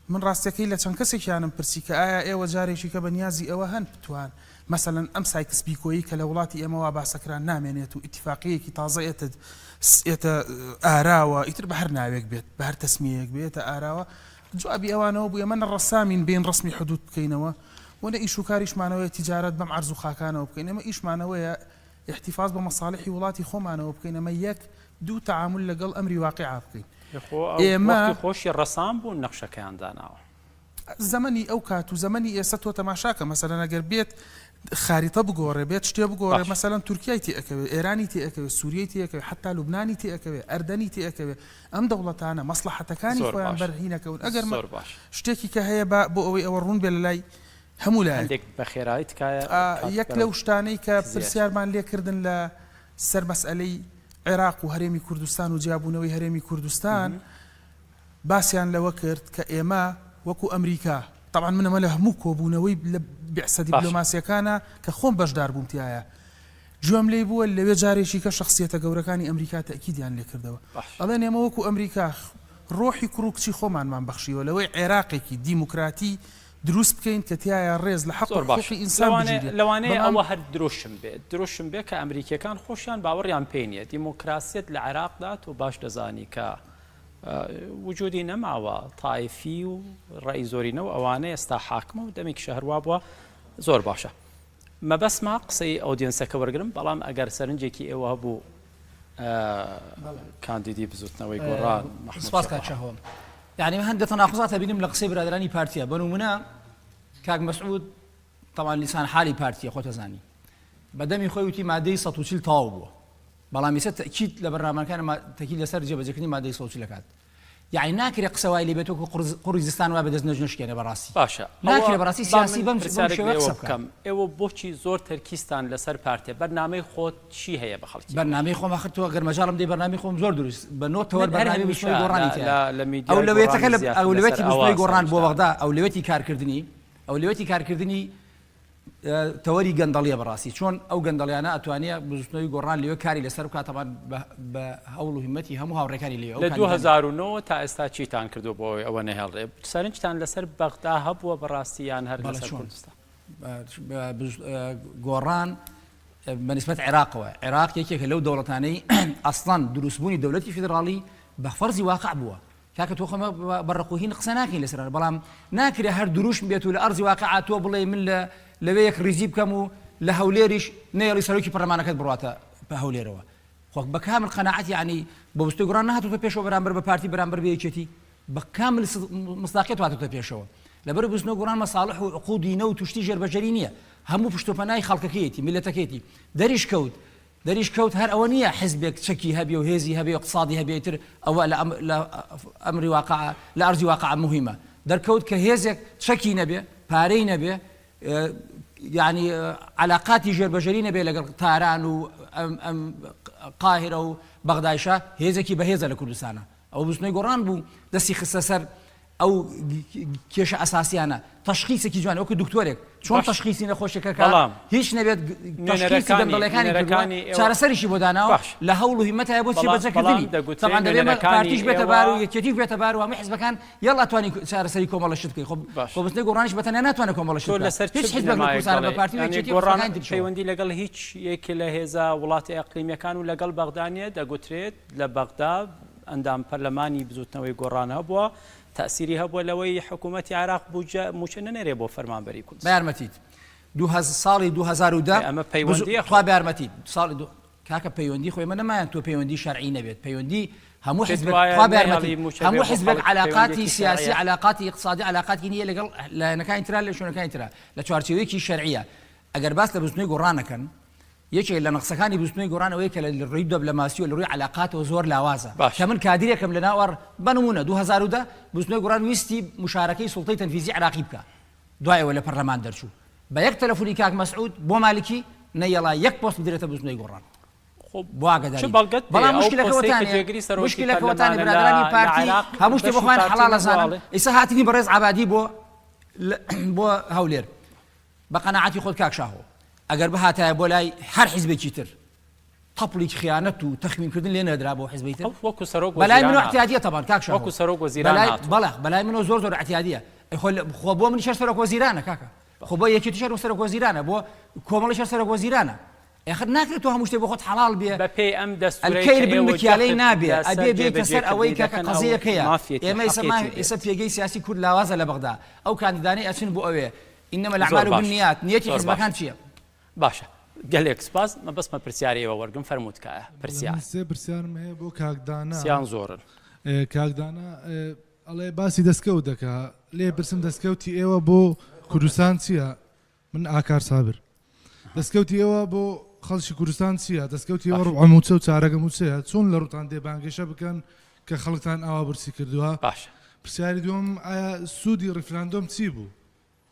من ڕاستیەکەی لە چەند کەسێکیانم پرسی کە ئایا ئێوە جارێکی کە بە نیازی ئەوە هەن بتوان مەسەلەن ئەم سایکس بیکۆیەی کە لە وڵاتی ئێمە وا باسەکرا نامێنێت و ئیتیفاقیەیەکی تازە ئێتە ئێتە ئاراوە ئیتر بە هەر ناوێک بێت بە هەر تەسمیەیەک بێ ئێتە ئاراوە جوابی ئەوانەوە بوو ئێمە نە ڕەسامین بێین ڕەسمی حدود بکەینەوە و نە ئیش و کاریشمانەوەیە تیجارەت بەم عەرز و خاکانەوە بکەین ئێمە ئیشمانەوەیە ئیحتیفاز بە مەساڵیحی وڵاتی خۆمانەوە بکەین ئەمە یەک دوو تەعامول لەگەڵ ئەمری واقیعا بکەین خۆ ئەو ئێمە وەختی خۆشی ڕەسام بوون نەخشەکەیان داناوە. زەمەنی ئەو کات و زەمەنی ئێستا تۆ تەماشاکە مەسەلەن ئەگەر بێت خاریتە بگۆڕێ بێت شتێ بگۆڕێ باش. مەسەلەن تورکیای تێ ئەکەوێ ئێرانی تێ ئەکەوێ سوریەی تێ ئەکەوێ حەتا لوبنانی تێ ئەکەوێ ئەردەنی تێ ئەکەوێ ئەم دەوڵەتانە مەسڵەحەتەکانی زۆر خۆیان باش. بەر هینەکەون ئەگەر زۆر باش. شتێکی کە هەیە با بۆ ئەوەی ئەوە ڕوون بێ لە لای هەموو لایەک. هەندێک بە خێرایی تکایە کات یەک بەرەو لەو شتانەی کە کزی ئەچێت. پرسیارمان لێ کردن لە سەر مەسئەلەی عێراق و هەرێمی کوردستان و جیابوونەوەی هەرێمی کوردستان باسیان لەوە کرد کە ئێمە وەکو ئەمریکا تەبعەن من ئەمە لە هەموو کۆبوونەوەی لە بیعسە باشە. دیپلۆماسیەکانا کە خۆم بەشدار بووم تیایا گوێم لێی بووە لەوێ جارێکی کە شەخسیەتە گەورەکانی ئەمریکا تەئکیدیان لێ کردەوە باش. ئەڵێن ئێمە وەکو ئەمریکا ڕۆحی کوڕ و کچی خۆمانمان بەخشیوە لەوەی عێراقێکی دیموکراتی دروست بکەین کە تیایا ڕێز لە حەق و زۆر باشە. حقوقی ئینسان لەوانەیە بگیرێ لەوانەیە بەڵام. ئەوە هەر دروشم بێ دروشم بێ کە ئەمریکیەکان خۆشیان باوەڕیان پێی نیە دیموکراسیەت لە عێراقدا تۆ باش دەزانی کە وجودی نەماوە تایفی و ڕەئی زۆرینە و ئەوانە ئێستا حاکمە و دەمێکیشە هەروا بووە زۆر باشە مەبەستمە قسەی audience ەکە وەرگرم بەڵام ئەگەر سەرنجێکی ئێوە هەبوو کاندیدی بزوتنەوەی گۆڕان سپاس کاک شاهۆ یعنی من هەندێک تەناقضات ئەبینم لە قسەی برادرانی پارتیە بە نمونە کاک مەسعود طبعا لسان حالی پارتیە خۆتەزانی بەدەمی خۆی وتی مادەی 140 تەواو بووە بەڵام ئیسە تەئکید لە بەرنامەکان تەکید لەسەر جێبەجێکردنی مادەی 140 ئەکات یەعنی ناکرێ قسە وای لێ بێت وەکو قوڕی زستان وابێ دەست نەژ نەشکێنێ بەڕاستی باشە ناکرێ بەڕاستی با سیاسی من بەم بەم پرسیارێک شێوەیە لە ئێوە قسە بکات. بکەم ئێوە بۆچی زۆر تەرکیزتان لەسەر پارتیە بەرنامەی خۆت چی هەیە بە خەڵکی بڵێ؟ بەرنامەی خۆم ئاخر تۆ گەر مەجاڵم دەی بەرنامەی خۆم زۆر دروست بە نۆ تەوەر من هەر بەرنامەی هەمیشە بزوتنەوەی لە گۆڕانی لە تیایە لە میدیای ئەولەویەتەکە گۆڕانی لە زیاتر لەسەر ئەولەویەتی ئەوە بزوتنەوەی گۆڕان بۆ سەرنجدانە. بەغدا ئەولەویەتی کارکردنی ئەولەویەتی کارکردنی تەوەری گەندەڵیە بەڕاستی چۆن ئەو گەندەڵیانە ئەتوانێ بزوتنەوەی گۆڕان لەوێ کاری لەسەر بکات تەبعەن بە هەوڵ و هیمەتی هەموو هاوڕێکانی لەوێ ئەو لە کاندیدانەی 2009 وە تا ئێستا چیتان کردووە بۆ ئەوەی ئەوە نەهێڵرێ؟ سەرنجتان لەسەر بەغدا هەبووە بەڕاستی یان هەر بەڵێ لەسەر چۆن کوردستان؟ گۆڕان بە نیسبەت عێراقەوە عێراق یەکێکە لەو دەوڵەتانەی ئەسڵەن دروستبوونی دەولەتی فیدراڵی بە فەرزی واقع بووە کاکە تۆ خۆ بە ڕق و هین قسە ناکەین لەسەر بەڵام ناکرێ هەر دروشم بێت و لە ئەرزی واقع تۆ بڵێ من لە لەوێ یەک ڕیزی بکەم و لە هەولێریش نەیەڵی سەرۆکی پەرلەمانەکەت بڕاتە بە هەولێرەوە خۆ بە کامل قەناعەت یعنی بۆ بستۆی گۆڕان نەهاتووتە پێشەوە بەرامبەر بە پارتی بەرامبەر بە یەکێتی بە کامل مصداقیت هاتووتە پێشەوە لەبەر بزنەوە گۆڕان مەساڵح و عقودی نەوت و شتی ژێربەژێری نییە هەموو پشتۆپەنای خەڵکەکەیەتی میلەتەکەیەتی دەریش کەوت دەریش کەوت هەر ئەوە نییە حیزبێک چەکی هەبێ و هێزی هەبێ و اقتصادی هەبێ ئیتر ئەوە لە لە ئەمری واقع لە ئەرزی واقع موهیمە دەرکەوت کە هێزێک چەکی نەبێ پارەی نەبێ یعنی علاقاتی ژێربەژێری نەبێ لەگەڵ تاران و ئەم ئەم قاهرە و بەغدایشە هێزێکی بەهێزە لە کوردستانە ئەو بزوتنەوەی گۆڕان بوو دەستی خستە سەر ئەو کێشە ئەساسیانە تەشخیسێکی جوان وەکو دکتۆرێک چۆن باش. تەشخیسی نەخۆشیەکە کە بەڵام هیچ نەبێت تەشخیسی نوێنەرەکانی گەندەڵیەکانی کردووە نوێنەرەکانی ئێوە چارەسەریشی بۆ داناوە باش. لە هەوڵ و هیمەتایە بۆ بەڵام جێبەجێکردنی بەڵام دەگوترێ تەبعەن دەبێ نوێنەرەکانی پارتیش بێتە ئێوە بار و یەکێتیش بێتە بار و هەموو حزبەکان یەڵا توانی چارەسەری کۆمەڵە شت بکەی خۆ باش. خۆ بزوتنەوەی گۆڕانیش بە تەنیا ناتوانێت کۆمەڵە شت تۆ بکات لەسەر چ هیچ حزبێک لە بنەمایەک کوردستانە بە دەڵێی پارتی و یانی یەکێتی و گۆڕان حزبەکانی تریشەوە پەیوەندی لەگەڵ هیچ یەکێ لە هێزە وڵاتە ئەقلیمیەکان و لەگەڵ بەغدا نییە دەگوترێت لە بەغدا ئەندام پەرلەمانی بزوتنەوەی گۆڕان هەبووە تەئسیری هەبووە لەوەی حکوومەتی عێراق بودجە مووچە نەنێرێ بۆ فەرمانبەری بە کوردستان. یارمەتیت دوو هەز ساڵی 2010 ئەمە پەیوەندییە تخوا خۆ. بە یارمەتیت ساڵی دوو. کاکە پەیوەندی خۆی ئێمە نەمایان تۆ پەیوەندی شەرعی نەبێت پەیوەندی هەموو پێت حزبێک وایە خوا بە یارمەتی نەیەڵی مووچە بێ هەموو بۆ حزبێک خەڵک علاقاتی پەیوەندیەکی سیاسی شەرعیە؟ علاقاتی اقتصادی علاقاتی نییە لەگەڵ لایەنەکانی ترا لە شوێنەکانی ترا لە چوارچێوەیەکی شەرعیە ئەگەر باس لە بزوتنەوەی گۆڕان نەکەن یەکێک لە نەقسەکانی بزوتنەوەی گۆڕان ئەوەیە کە لە ڕووی دەبلەماسی و لە ڕووی علاقاتەوە زۆر لاوازە باشە کە من کادیرێکم لە ناو ئەڕ بە نموونە 2010 بزوتنەوەی گۆڕان ویستی مشارەکەی سوڵتەی تەنفیزی عێراقی بکا دوای ئەوە لە پەرلەمان دەرچوو بە یەک تەلەفونی کاک مەسعود بۆ مالکی نەیەڵا یەک پۆست بدرێتە بزوتنەوەی گۆڕان خۆ بۆ چ ئاگاداری بەڵگەت پێیە بەڵام ئەو مشکلەکە پۆستەی کە وەتانێ جێگری سەرۆکی مشکلەکە وەتانێ پەرلەمانە لە برادەرانی لە پارتی عێراق هەموو شتێ بۆ بەشی خۆیان پارتی حەڵاڵ نەبووە ئەزانن ئەڵێ ئیسا هاتنی بەڕێز عەبادی بۆ بۆ هەولێر بە قەناعەتی خۆت کاک شاهۆ ئەگەر بهاتایە بۆ لای هەر حیزبێکی تر تەپڵی خیانەت و تەخوین کردن لێ نەدرا بۆ حیزبی تر ئەو وەکو سەرۆک بەلای وەزیران منەوە هاتووە اعتیادیە تەبان کاک شاهۆ وەکو سەرۆک وەزیران بەلای هاتووە بەڵێ بەلای منەوە زۆر زۆر اعتیادیە ئەی خۆ خۆ بۆ منیش هەر سەرۆک وەزیرانە کاکە خۆ بۆ یەکێتیش هەر سەرۆک وەزیرانە بۆ کۆمەڵیش هەر سەرۆک وەزیرانە ئێخر ناکرێت تۆ هەموو شتێ بۆ خۆت حەڵاڵ بێ بە پێی ئەم دەستوورەی الکیل کە ئێوە بالمکیالەی جەخت نابێ لەسەر ئەبێ بێیتە سەر ئەوەی جێبەجێکردنی کە کە دەکەن ئەو قەزیەکەیە مافیەتی ئێمە ئێستا ما حەقیەتی ئێستا بێت. پێگەی سیاسی کورد لاوازە لە بەغدا ئەو کاندیدانەی ئەچن بۆ ئەوێ انما زۆر الاعمال باشە بالنیات نیەتی زۆر باشە حزبەکان چیە؟ باشە گەلێک سوپاس مەبەستمە پرسیاری ئێوە وەرگم فەرموو تکایە بەڵێ من پرسیار. سێ پرسیارم هەیە بۆ کاک دانا. سیان زۆرن. کاک دانا ئەڵێ باسی دەستکەوت دەکا لێ پرسم دەستکەوتی ئێوە بۆ کوردستان چییە؟ من ئاکار سابر دەستکەوتی ئێوە بۆ خەڵکی کوردستان چییە؟ دەستکەوتی ئێوە باشە. ڕوبعە مووچە و چارەگە مووچەیە چۆن لە ڕووتان دێ بانگێشە بکەن کە خەڵکتان ئاوا برسی کردووە؟ باشە. پرسیاری دووەم ئایا سوودی ڕیفراندۆم چی بوو؟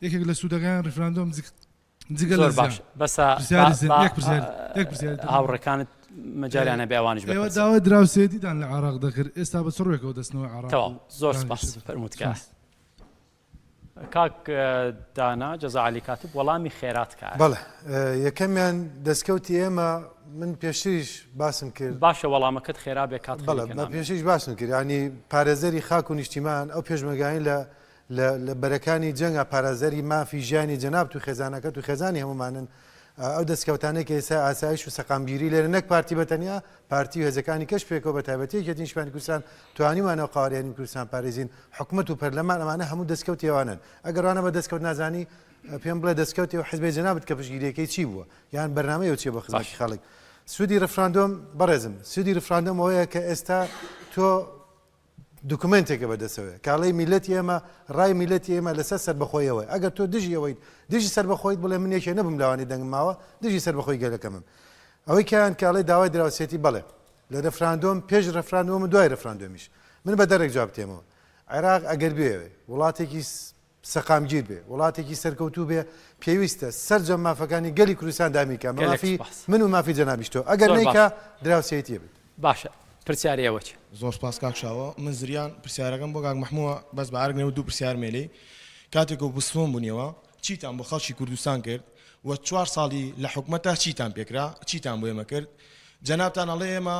یەکێک لە سوودەکانی ڕیفراندۆم جگە لە زۆر زیان باش بەسە با پرسیاری زێن با یەک پرسیاری یەک پرسیاری تر هاوڕێکانت مەجالیان هەبێ ئەوانیش ئێوە بپرسن. داوای دراوسێتیتان لە عێراق دەکرد ئێستا بە چ ڕووێکەوە دەچنەوە عێراق تەواو و زۆر سپاس بانگەشە دەکەن؟ فەرموو تکایە. سپاس. کاک دانا جەزا عەلی کاتب وەڵامی خێرا تکایە. بەڵێ یەکەمیان دەستکەوتی ئێمە من پێشتریش باسم کرد. باشە وەڵامەکەت خێرا بێ کات بەڵێ خەریکە بە نامێنێت. پێشتریش باسم کرد یانی پارێزەری خاک و نیشتیمان ئەو پێشمەرگانەی لە لە لە بەرەکانی جەنگا پارێزەری مافی ژیانی جەنابت و خێزانەکەت و خێزانی هەموومانن ئەو دەستکەوتانەی کە ئێستا ئاسایش و سەقامگیری لێرە نەک پارتی بە تەنیا پارتی و هێزەکانی کەش پێکەوە بە تایبەتی یەکێتی نیشتمانی کوردستان توانیومانە ئەو قەوارەی هەرێمی کوردستان پارێزین حکومەت و پەرلەمان ئەمانە هەموو دەستکەوتی ئەوانن ئەگەر وانە بە دەستکەوت نازانی پێم بڵێ دەستکەوتی ئەو حزبەی جەنابت کە پشتگیریەکەی چی بووە یان بەرنامەی ئەو چیە بۆ خزمەتی خەڵک سوودی ڕفراندۆم بەڕێزم سوودی ڕفراندۆم ئەوەیە کە ئێستا تۆ دوکومێنتێکە بەدەستەوەیە کە ئەڵێی میللەتی ئێمە ڕای میللەتی ئێمە لەسەر سەربەخۆیەوەیە ئەگەر تۆ دژی ئەوەیت دژی سەربەخۆیت بڵێ من یەکێ نەبووم لەوانەی دەنگم ماوە دژی سەربەخۆی گەلەکەمم ئەوەی کەیان کە ئەڵێ داوای دراوسێتی بەڵێ لە رفراندۆم پێش رفراندۆم و دوای رفراندۆمیش من بە دەرێک جواب تێمەوە عێراق ئەگەر بێوێ وڵاتێکی سەقامگیر بێ، وڵاتێکی سەرکەوتوو بێ، پێویستە سەرجەم مافەکانی گەلی کوردستان دابین کا، بە گەلێک مافی سوپاس. من و مافی جەنابیش تۆ، ئەگەر زۆر نەیکا باشە. دراوسێیەتی ئەبێت. باشە پرسیاری ئێوە چیە؟ زۆر سوپاس کاک شاوە من زریان پرسیارەکەم بۆ کاک مەحمووە بەس بە ئارگ نەبوو دوو پرسیارم هەیە لێی کاتێک ئۆپۆزسیۆن بوونیەوە چیتان بۆ خەڵکی کوردستان کرد و چوار ساڵی لە حکومەتا چیتان پێکرا چیتان بۆ ئێمە کرد جەنابتان ئەڵێ ئێمە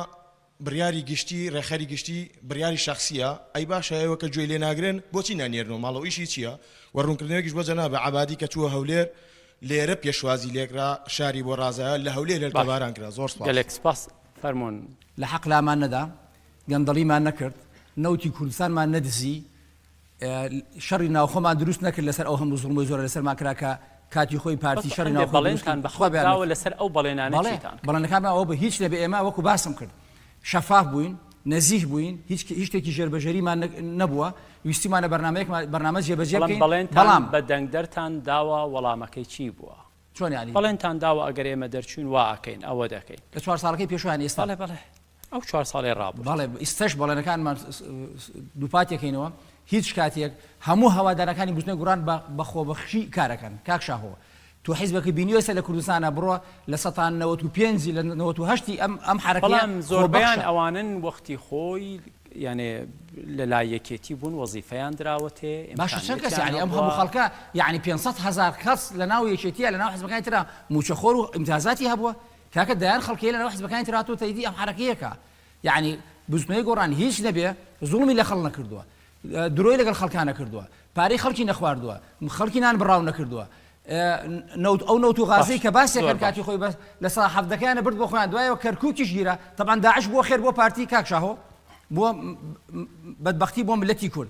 بڕیاری گشتی ڕێکخەری گشتی بڕیاری شەخسیە ئەی باشە ئێوە کە گوێی لێ ناگرن بۆچی نانێرنەوە ماڵەوە ئیشی چیە وە ڕوونکردنەوەیەکیش بۆ جەنابە عەبادی کە چووە هەولێر لێرە پێشوازی لێکرا شاری بۆ ڕازایە لە هەولێر باش هێلکەباران کرا زۆر سپاس. گەلێک سپاس فەرموون. لە حەق لامان نەدا، گەندەڵیمان نەکرد، نەوتی کوردستانمان نەدزی، شەڕی ناوخۆمان دروست نەکرد لەسەر ئەو هەموو زوڵمەی زۆرە لەسەرمان کرا کە کاتی خۆی بەس پارتی شەڕی هەندێ ناوخۆی دروست بەڵێنتان کرد بە خوا خەڵک بە داوە یارمەتی لەسەر ئەو بەڵێنانە بەڵێ چیتان کرد؟ بەڵێنەکانمان ئەوە بوو هیچ نەبێ ئێمە وەکو باسم کرد شەفاف بووین نەزیه بووین هیچ هیچ شتێکی ژێربەژێریمان نەبووە ویستومانە بەرنامەیەکمان بەرنامە جێبەجێ بەڵام بکەین بەڵێنتان بەڵام بە دەنگدەرتان داوە وەڵامەکەی چی بووە؟ چۆن یانی؟ بەڵێنتان داوە ئەگەر ئێمە دەرچووین وا ئەکەین ئەوە دەکەین. لە چوار ساڵەکەی پێشوو یان ئێستا؟ بەڵێ بەڵێ. ئەو چوار ساڵەی ڕابورد. بەڵێ ئیستەش بەڵێنەکانمان دووپاتیەکەینەوە هیچ کاتێک هەموو هەوادارەکانی بزوتنەوەی گوڕان بە بە خۆبەخشی کارەکەن کاک شاهۆ تۆ حیزبەکە بینیوە ئێستا لە کوردستانا بڕۆ لە سەتا 95 لە 98 ئەم ئەم حەرەکەیە بەڵام زۆربەیان خۆبەخشە. ئەوانەن وەختی خۆی یانێ لە لای یەکێتی بوون وەزیفەیان دراوەتێ باشە چەند کەس ئیمکانیەتیان یانی ئەم هەبووە. هەموو خەڵکە یانی 500 هەزار کەس لە ناو یەکێتیە لە ناو حزبەکانی ترا مووچەخۆر و ئیمتیازاتی هەبووە کاکە دەیان خەڵکی لەناو حزبەکانی تر هاتووەتە ئیدی ئەم حەرەکەیەکە یەعنی بزوتنەوەی گۆڕان هیچ نەبێ زوڵمی لە خەڵک نەکردووە درۆی لەگەڵ خەڵکا نەکردووە پارەی خەڵکی نەخواردووە خەڵکی نان بڕاو نەکردووە نەوت ئەو نەوت و غازەی باش کە باسێکەن زۆر باش کاتی خۆی بەس لە سا حەڤدەکەیانە برد بۆ خۆیان دوایەوە کەرکوکیش گیرا تەبعەن داعش بووە خێر بۆ پارتی کاک شاهۆ بووە بەدبەختی بۆ ملەتی کورد.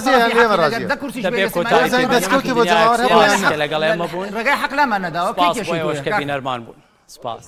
ڕازیە یان لێمە ڕازیە؟ دەبێ کۆتایی پێ بێنین. دەستکەوتی بۆ جەماوەر هەبوو یان سپاس نا؟ کە لەگەڵ ئێمە بوون. ڕێگای حەق لامان نەداوە کەی سپاس بۆ کێشەی ئێوەش تۆیە کە کاکە؟ بینەرمان بوون. سپاس.